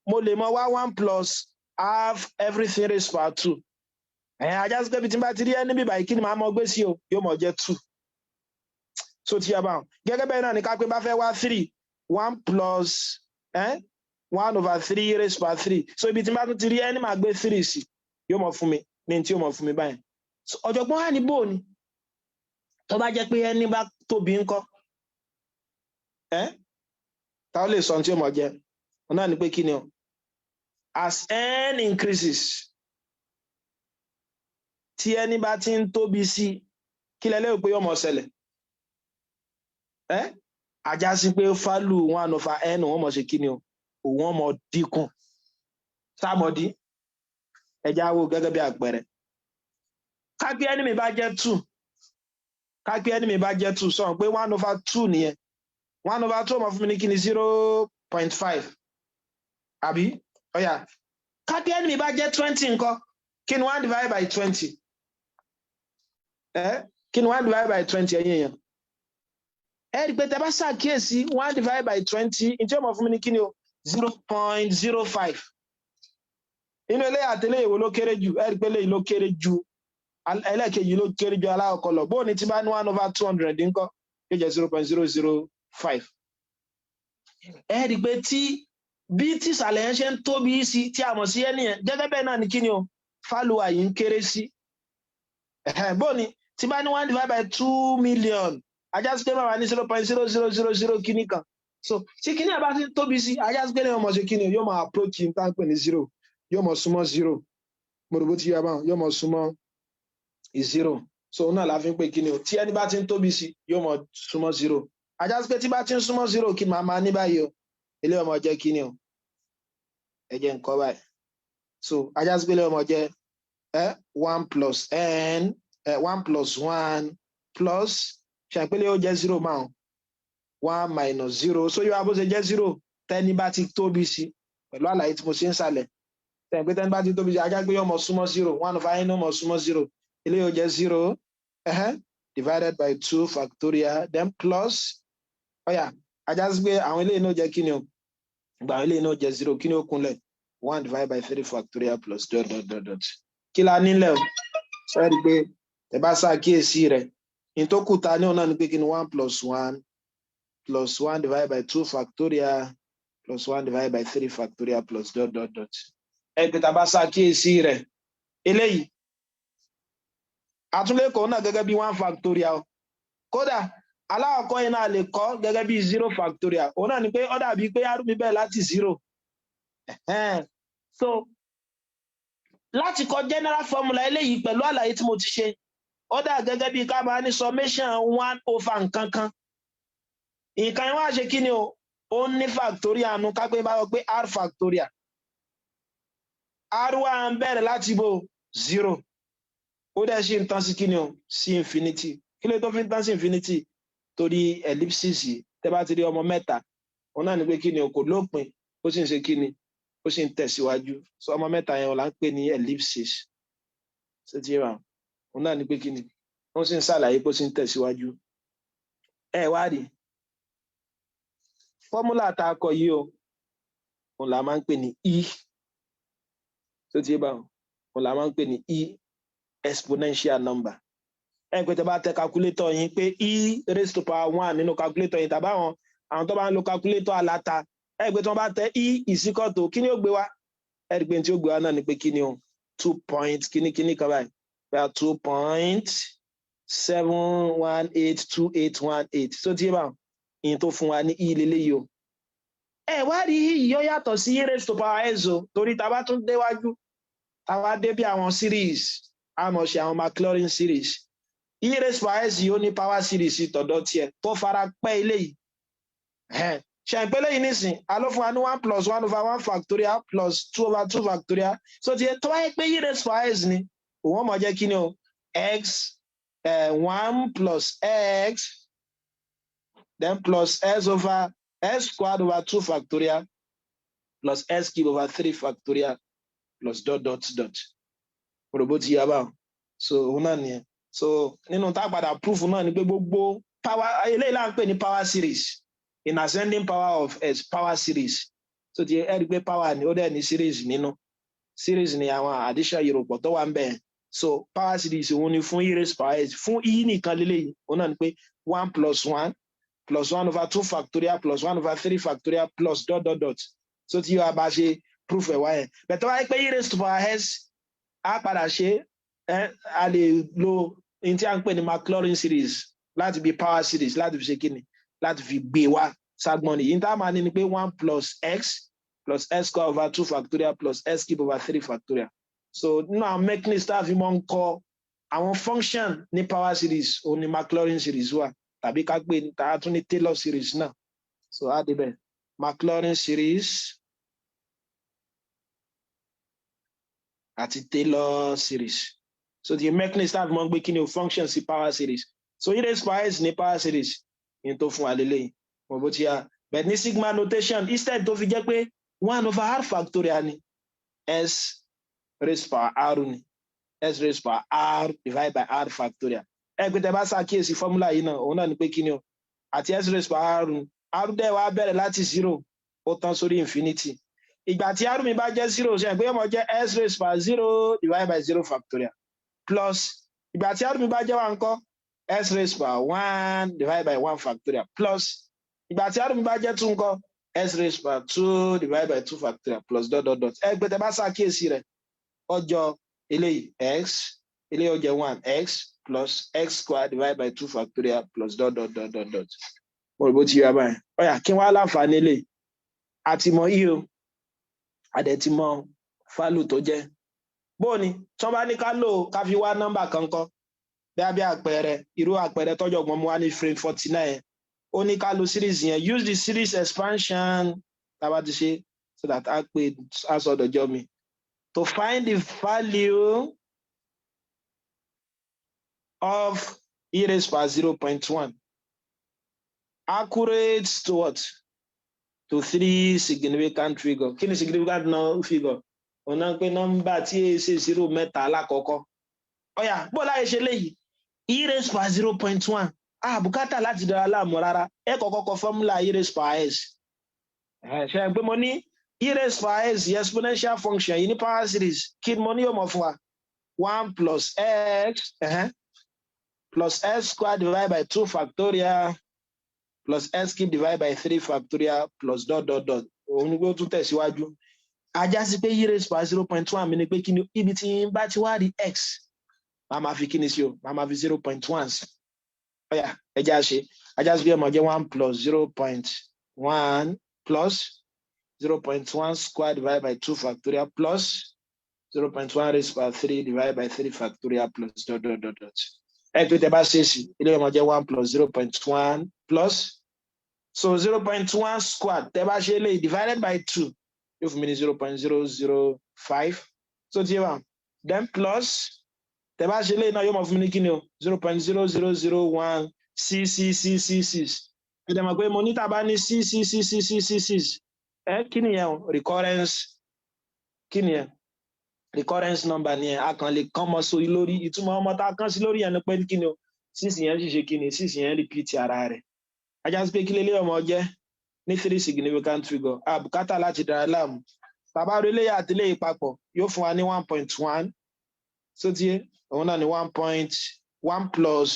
mo lè mọ wá one plus half everything raised by two. Ẹ̀yìn, á já sí pé bí tí n bá ti rí ẹni bíbá yìí, kí ni màá mọ gbé sí o? Yóò mọ jẹ́ two. So ti yá báwọn. Gẹ́gẹ́ bẹ́ẹ̀ náà ní ká pé bá fẹ́ wá three, one plus one over three raised by three. So ibi tí n bá tún ti rí ẹni, máa gbé three sí, yóò mọ fún mi ní tí yóò mọ fún mi báyìí. So ọ̀jọ̀gbọ́n wà ní bò ní tó bá jẹ́ pé ẹni bá tóbi ńkọ́? Ẹ́ táwọn lè sọ ohun tí ó mọ̀ jẹ́ òun náà ni pé kí ni o? As n increases, tí ẹni bá ti ń tóbi sí, kí lẹ lérò pé yóò mọ ṣẹlẹ̀? Ẹ́ á já sí pé value one over n wọ́n mọ̀ ṣe kí ni o? Òun wọ́n mọ̀ dínkù sámọ̀dí. Ẹja wo gẹ́gẹ́ bí àpẹẹrẹ, kápẹ́ ẹni mi bá jẹ́ two, kápẹ́ ẹni mi bá jẹ́ two, sọ pé one over two nìyẹn. One over two ó máa fún mi ní kí ni? 0.5, àbí? Ó yá, kápẹ́ ẹni mi bá jẹ́ 20 ńkọ́? Kí ni one divided by 20? Ẹ kí ni one divided by 20, ẹ̀yin èèyàn? Ẹ rí i pé tẹ bá ṣàkíyèsí, one divided by 20 ní tí ó máa fún mi ní kí ni o? 0.05. Inú eléyà àtẹlẹ, èwo ló kéré jù? Ẹ rí i pé eléyìí ló kéré jù, ẹlẹ́ẹ̀kejì ló kéré jù alákọ̀ọ́kọ́ lọ. Bóò ní tí bá ní one over 200 ńkọ́? Yóò jẹ́ 0.005. Ẹ rí i pé tí bí tí ìsàlẹ̀ yẹn ṣe ń tóbi sí, tí a mọ̀ sí ẹni yẹn, gẹ́gẹ́ bẹ́ẹ̀ náà ní kí ni o? Value yìí ń kéré sí. Bó ni tí bá ní one divided by 2 million, á já sí pé máa wà ní 0.0000 kíní kan. So tí kíní ẹ̀ bá ti tóbi sí, á já sí pé ní ọmọ ṣe kíní, yóò máa approach ní tá ń pè ní zero, yóò máa súnmọ́ zero. Mo rò bó ti yá báwọn, yóò máa súnmọ́ zero. So òun náà la fi ń pè kíní o, tí ẹni bá ti ń tóbi sí, yóò máa súnmọ́ zero. Á já sí pé tí bá ti ń súnmọ́ zero, kí màá máa ní báyìí o? Eléyìí ọmọ jẹ́ kíní o? Ẹ jẹ́ nǹkan báyìí. So á já sí pé eléyìí ọmọ jẹ́ one plus n, one plus one plus ṣàpélé, ó jẹ́ zero máa one minus zero. So yóò wá bó ṣe jẹ́ zero tẹ́ni bá ti tóbi sí, pẹ̀lú àlàyé tí mo ṣe ń sàlẹ̀ tẹ̀ pé tẹ́ni bá ti tóbi sí, á já pé yóò mọ súnmọ́ zero, one over n ó mọ súnmọ́ zero. Eléyìí ó jẹ́ zero divided by two factorial, then plus. Ọ̀yà, á já sí pé àwọn eléyìí náà jẹ́ kí ni o? Ìgbà àwọn eléyìí náà jẹ́ zero, kí ni ó kúnlẹ̀? One divided by three factorial plus dot dot dot dot. Kí la nílẹ̀ o? Sọ́yẹ́ pé ẹ bá ṣàkíyèsí rẹ̀, ní tó kù ta ní ọ̀nà ni pé kí ni? One plus one plus one divided by two factorial plus one divided by three factorial plus dot dot dot. Ẹ pé tá a bá ṣàkíyèsí rẹ̀, eléyìí àtúnlẹ̀kọ̀ náà gẹ́gẹ́ bí one factorial. Kódà alákọ̀ọ́kọ́ yẹn náà lè kọ́ gẹ́gẹ́ bí zero factorial. Òun náà ni pé ó dàbí pé r mi bẹ̀rẹ̀ láti zero. So láti kọ general formula eléyìí pẹ̀lú àlàyé tí mo ti ṣe, ó dà gẹ́gẹ́ bí ká máa ní summation one over nǹkan kan. Nǹkan yẹn wá ṣe kí ni o? Ó ní factorial nu. Ká pé bá wọ pé r factorial, r wá ń bẹ̀rẹ̀ láti bo zero, ó dẹ̀ ṣì ń tán sí kí ni o? Sí infinity. Kí ló tó fi ń tán sí infinity? Torí ellipsis yìí. Tẹ́ bá ti rí ọmọ mẹ́ta, òun náà ni pé kí ni o? Kò lópin, ó sì ń ṣe kí ni? Ó sì ń tẹ̀síwájú. So ọmọ mẹ́ta yẹn là ń pè ní ellipsis. Ṣé ti yé wa? Òun náà ni pé kí ni? Wọ́n sì ń ṣàlàyé pé ó sì ń tẹ̀síwájú. Ẹ wá rí formula tá a kọ yìí o, òun là máa ń pè ní e. Ṣé ti yé báwọn? Òun là máa ń pè ní e, exponential number. Ẹ pé tẹ bá tẹ calculator yín pé e raised to power one nínú calculator yín, tàbí àwọn tó bá ń lo calculator aláta, ẹ pé tí wọ́n bá tẹ e is equal to, kí ni ó gbé wá? Ẹ rí i pé tí ó gbé wá náà ni pé kí ni o? Two point kíní kíní kan báyìí, bóyá 2.7182818. So tí yé báwọn, ìyẹn tó fún wa ní e lélẹ́yìí o. Ẹ wá rí yìí, ó yàtọ̀ sí e raised to power s o, torí tá a bá tún déwájú, tá a bá dé bí àwọn series, a mọ̀ ṣe àwọn Maclaurin series, e raised to power s yìí, ó ní power series tọ̀dọ̀ tiẹ̀ tó fara pẹ́ eléyìí. Ṣe ìpele yìí nísìn, a ló fún wa ní one plus one over one factorial plus two over two factorial. So tiẹ̀ tó wáyé pé e raised to power s ni, òun mọ̀ jẹ́ kí ni o? X, one plus x, then plus s over s squared over two factorial plus s cube over three factorial plus dot dot dot. Òròbó ti yá báwọn. So òun náà nìyẹn. So nínú tá a padà proof náà ni pé gbogbo power eléyìí là ń pè ní power series, in ascending power of s power series. So ti ẹ rí i pé power ni, ó dẹ̀ ní series nínú. Series ni àwọn addition ìròpọ̀ tó wà ń bẹ̀. So power series òun ni fún e raised power s, fún e nìkan lélẹ́yìí. Òun náà ni pé one plus one plus one over two factorial plus one over three factorial plus dot dot dot. So tí yóò bá ṣe proof ẹ̀ wáyẹn bẹ̀tẹ̀ wáyé pé e raised to power s, á padà ṣe ẹ, a lè lo ní tí a ń pè ní Maclaurin series láti fi power series, láti fi ṣe kíni? Láti fi gbé wá ságbọ́n nìyí. Ní tá a máa ní ni pé one plus x plus s square over two factorial plus s cube over three factorial. So nínú àwọn mechanism tá a fi máa ń kọ àwọn function ní power series, òun ni Maclaurin series wà, tàbí ká pè tá a tún ní Taylor series náà. So á débẹ̀, Maclaurin series àti Taylor series. So the mechanism tá a fi máa ń gbé kí ni o? Function sí power series. So e raised power s ní power series ní tó fún wa lélẹ́yìn mo bó ti yá. But ní sigma notation, instead tó fi jẹ́ pé one over r factorial ni, s raised power r ni, s raised power r divided by r factorial. Ẹ pé tẹ bá ṣàkíyèsí formula yìí náà, òun náà ni pé kí ni o? Àti s raised power r, r dẹ̀ wá bẹ̀rẹ̀ láti zero, ó tán sórí infinity. Ìgbà tí r mi bá jẹ́ zero, ṣe pé ó máa jẹ́ s raised power zero divided by zero factorial plus, ìgbà tí r mi bá jẹ́ one ńkọ́? S raised power one divided by one factorial plus, ìgbà tí r mi bá jẹ́ two ńkọ́? S raised power two divided by two factorial plus dot dot dot. Ẹ pé tẹ bá ṣàkíyèsí rẹ̀, ọjọ́ eléyìí x Eléyìí ó jẹ́ one x plus x square divided by two factorial plus dot dot dot dot dot. Mo rò bó ti yé báyìí. Ó yá, kí wọ́n á láǹfààní eléyìí? A ti mọ e o, a dẹ̀ ti mọ value tó jẹ́. Bó ni tí wọ́n bá ní ká lò ó, ká fi wá nọ́mbà kan kọ́, bí àpẹẹrẹ, irú àpẹẹrẹ tọ́jọ̀gbọ́n mú wá ní frame 49, ó ní ká lo series yẹn, use the series expansion tá a bá ti ṣe so that a pè á sọdọ̀jọ́ mi to find the value of e raised power 0.1 accurate to what? To three significant figure. Kí ni significant figure? Òun náà pé nọ́mbà tí èyí ṣe zero mẹ́ta alákọ̀ọ́kọ́. Ó yá, bó láyé ṣe léyìí, e raised power 0.1, ah, bùkátà láti dára láàmú rárá. Ẹ kọ́kọ́ kọ formula e raised power x. Ṣe é pé mo ní e raised power x, exponential function yìí ní power series, kí ni mo ní yóò mọ̀ fún wa? One plus x plus x square divided by two factorial plus x cube divided by three factorial plus dot dot dot. Òun ni pé ó tún tẹ̀síwájú. Á já sí pé e raised power 0.1 mi ni pé kí ni? Ibi tí n bá ti wá rí x, máa ma fi kí ni sí o? Máa ma fi 0.1 sí. Ó yá, ẹ jẹ́ á ṣe. Á já sí pé ó máa jẹ́ one plus 0.1 plus 0.1 square divided by two factorial plus 0.1 raised by three divided by three factorial plus dot dot dot dot. Ẹ pé tẹ bá ṣe sí, eléyìí máa jẹ́ one plus 0.1 plus, so 0.1 square, tẹ bá ṣe eléyìí divided by two, yóò fún mi ní 0.005. So ti yé wa? Then plus, tẹ bá ṣe eléyìí náà, yóò máa fún mi ní kíni o? 0.000166666. Ẹ dẹ̀ mọ̀ pé mo ní tá a bá ní six six six six six six six, ẹ kí nìyẹn o? Recurrence. Kí nìyẹn? Recurrence number nìyẹn. A kàn lè kán mọ́ sórí lórí. Ìtumọ̀ ọmọ tá a kán sí lórí yẹn ni pé kí ni o? Six yẹn sì ṣe kí ni? Six yẹn repeat ara rẹ̀. Á já sí pé kí lélẹ́ ọmọ jẹ́ ní three significant figure? A bùkátà láti dára láàmú. Tàbá rí eléyà àti eléyìí papọ̀, yóò fún wa ní 1.1. So tiye òun náà ní 1.1 plus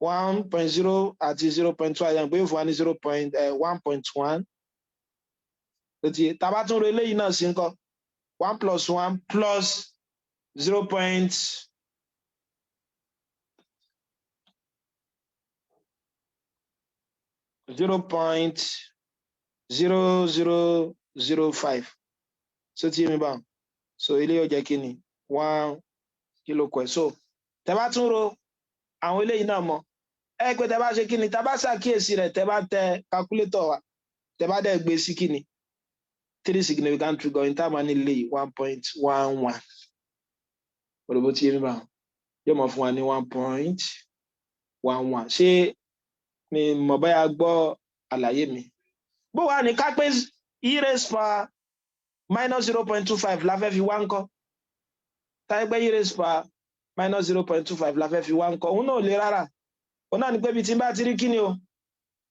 1.0 àti 0.2, àyàn pé yóò fún wa ní 0.1.1. So tiye, tàbá tún rí eléyìí náà sí ńkọ́, one plus one plus 0.0005. So tí mi bá, so eléyìí yóò jẹ́ kí ni? One kí ló kọ ẹ̀. So tẹ́ bá tún ro àwọn eléyìí náà mọ́, ẹ pé tẹ́ bá ṣe kí ni, tẹ́ bá ṣàkíyèsí rẹ̀, tẹ́ bá tẹ calculator wa, tẹ́ bá dẹ̀ gbé sí kí ni? Three significant figure ní táwọn ní lè 1.11. Òròbó tí mi bá yóò mọ̀ fún wa ní 1.11. Ṣé mi mọ̀ bóyá gbọ́ àlàyé mi? Bó wà ní ká pé e raised power minus 0.25 la fẹ́ fi wá ńkọ́? Táyé pé e raised power minus 0.25 la fẹ́ fi wá ńkọ́? Òun náà ò le rárá. Òun náà ni pé ibi tí n bá ti rí kí ni o,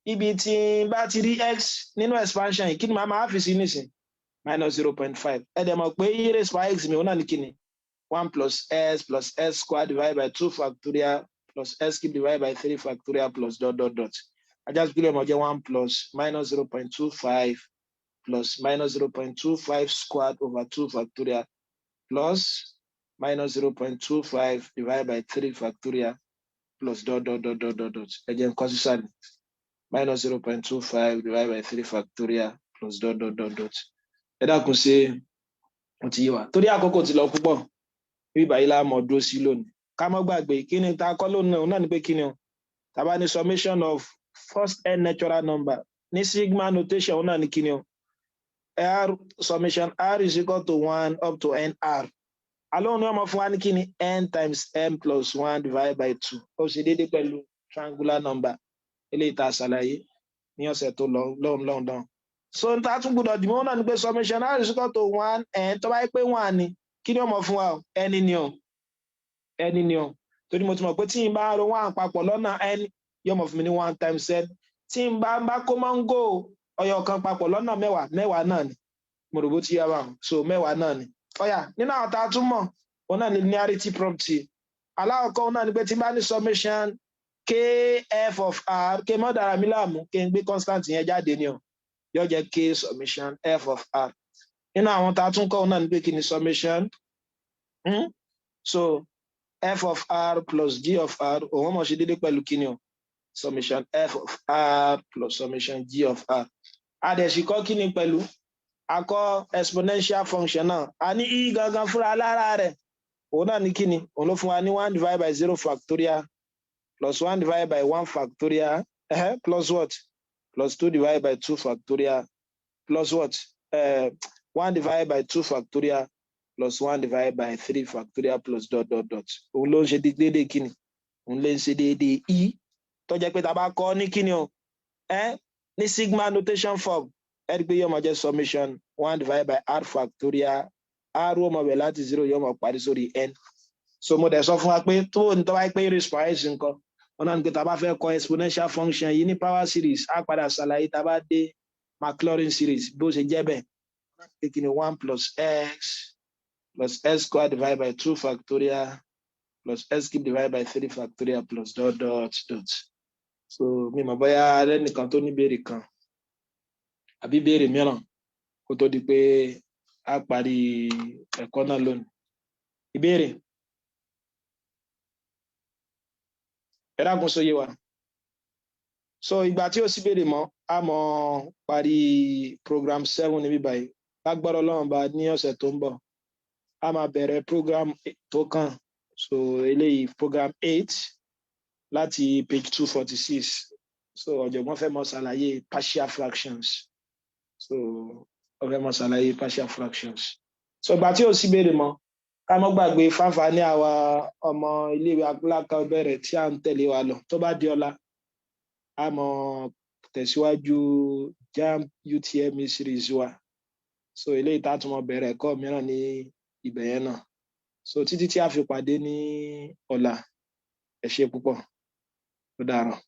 ibi tí n bá ti rí x nínú expansion yìí, kí ni màá máa fi sí nísìn? Minus 0.5. Ẹ dẹ̀ mọ̀ pé e raised power x mi, òun náà ní kí ni? One plus x plus x square divided by two factorial plus x cube divided by three factorial plus dot dot dot. Á já sí pé ó máa jẹ́ one plus minus 0.25 plus minus 0.25 squared over two factorial plus minus 0.25 divided by three factorial plus dot dot dot dot dot dot. Ẹ jẹ́ n kọ sísàlẹ̀, minus 0.25 divided by three factorial plus dot dot dot dot. Ẹ dákun, ṣe ó ti yé wa? Torí àkókò ti lọ púpọ̀, bí báyìí la mọ̀ dúró sí lónìí. Ká má gbàgbé kí ni ta kọ́ lónìí. Òun náà ni pé kí ni o? Tá bá ní summation of first n natural number ní sigma notation, òun náà ni kí ni o? R summation r is equal to one up to nr. Alóhùn ni wọ́n mọ̀ fún wa ní kí ni? N times n plus one divided by two. Ó ṣe déédéé pẹ̀lú triangular number eléyìí tá a ṣàlàyé ní ọ̀sẹ̀ tó lọ lọ́hùn lọ́hùn lọ́hùn. So n ta tún gbọ́dọ̀ dìmọ́ náà ni pé summation r is equal to one n, tó bá yẹ pé one ni, kí ni ó mọ̀ fún wa o? N ni o, n ni o, torí mo ti mọ̀ pé tí n bá ro one papọ̀ lọ́nà n, yóò mọ̀ fún mi ní one times n. Tí n bá kó máńgò ọyọ kan papọ̀ lọ́nà 10, 10 náà ni. Mo rò bó ti yá wa. So 10 náà ni. Ó yá, nínú àwọn tá a tún mọ̀, òun náà ni linearity property. Alákọ̀ọ́kọ́, òun náà ni pé tí n bá ní summation kf of r, k mọ́ dára mi láàmú, kí n gbé constant yẹn jáde ni o, yóò jẹ́ k summation f of r. Nínú àwọn tá a tún kọ́, òun náà ni pé kí ni summation So f of r plus g of r, òun mọ̀ ṣe déédéé pẹ̀lú kíni o? Summation f of r plus summation g of r. A dẹ̀ sì kọ́ kíni pẹ̀lú? A kọ́ exponential function náà. A ní e gangan fúnra lára rẹ̀, òun náà ní kíni? Òun ló fún wa ní one divided by zero factorial plus one divided by one factorial plus what? Plus two divided by two factorial plus what? One divided by two factorial plus one divided by three factorial plus dot dot dot. Òun ló ń ṣe déédéé kíni? Òun ló ń ṣe déédéé e, tó jẹ́ pé tá a bá kọ́ ní kíni o, ní sigma notation form, ẹ rí i pé yóò máa jẹ́ summation one divided by r factorial, r ó máa bẹ̀ láti zero, yóò máa parí sórí n. So mo dẹ̀ sọ fún wa pé tó ní tó bá pé raised nǹkan wọn náà ní pé tá a bá fẹ́ kọ exponential function yìí ní power series, á padà ṣàlàyé tá a bá dé Maclaurin series bó ṣe jẹ́ bẹ́ẹ̀, pé kí ni? One plus x plus x square divided by two factorial plus x cube divided by three factorial plus dot dot dot. So mi mọ̀ bóyá lẹ́nìkan tó ní béèrè kan àbí béèrè mìíràn kó tó di pé a parí ẹ̀kọ́ náà lónìí. Ìbéèrè, ẹ dákun, sóyè wa? So ìgbà tí ó sì béèrè mọ́, a mọ̀ parí program 7 níbí báyìí. Lágbára Ọlọ́run bá, ní ọ̀sẹ̀ tó ń bọ̀, a máa bẹ̀rẹ̀ program tó kàn. So eléyìí, program 8, láti page 246. So ọ̀jọ̀gbọ́n fẹ́ mọ̀ ṣàlàyé partial fractions. So ó fẹ́ mọ̀ ṣàlàyé partial fractions. So ìgbà tí ó sì béèrè mọ́, ká mọ́ gbàgbé fáfání àwa ọmọ iléèwé alákọ̀ọ́bẹ̀rẹ̀ tí à ń tẹ̀lé wa lọ, tó bá di ọ̀la, a mọ̀ tẹ̀síwájú JAMB UTME series wa. So eléyìí tá a tún mọ̀ bẹ̀rẹ̀ ẹ̀kọ́ mìíràn ní ibẹ̀ yẹn náà. So títí tí a fi pàdé ní ọ̀la, ẹ ṣé púpọ̀, ó dàárọ̀.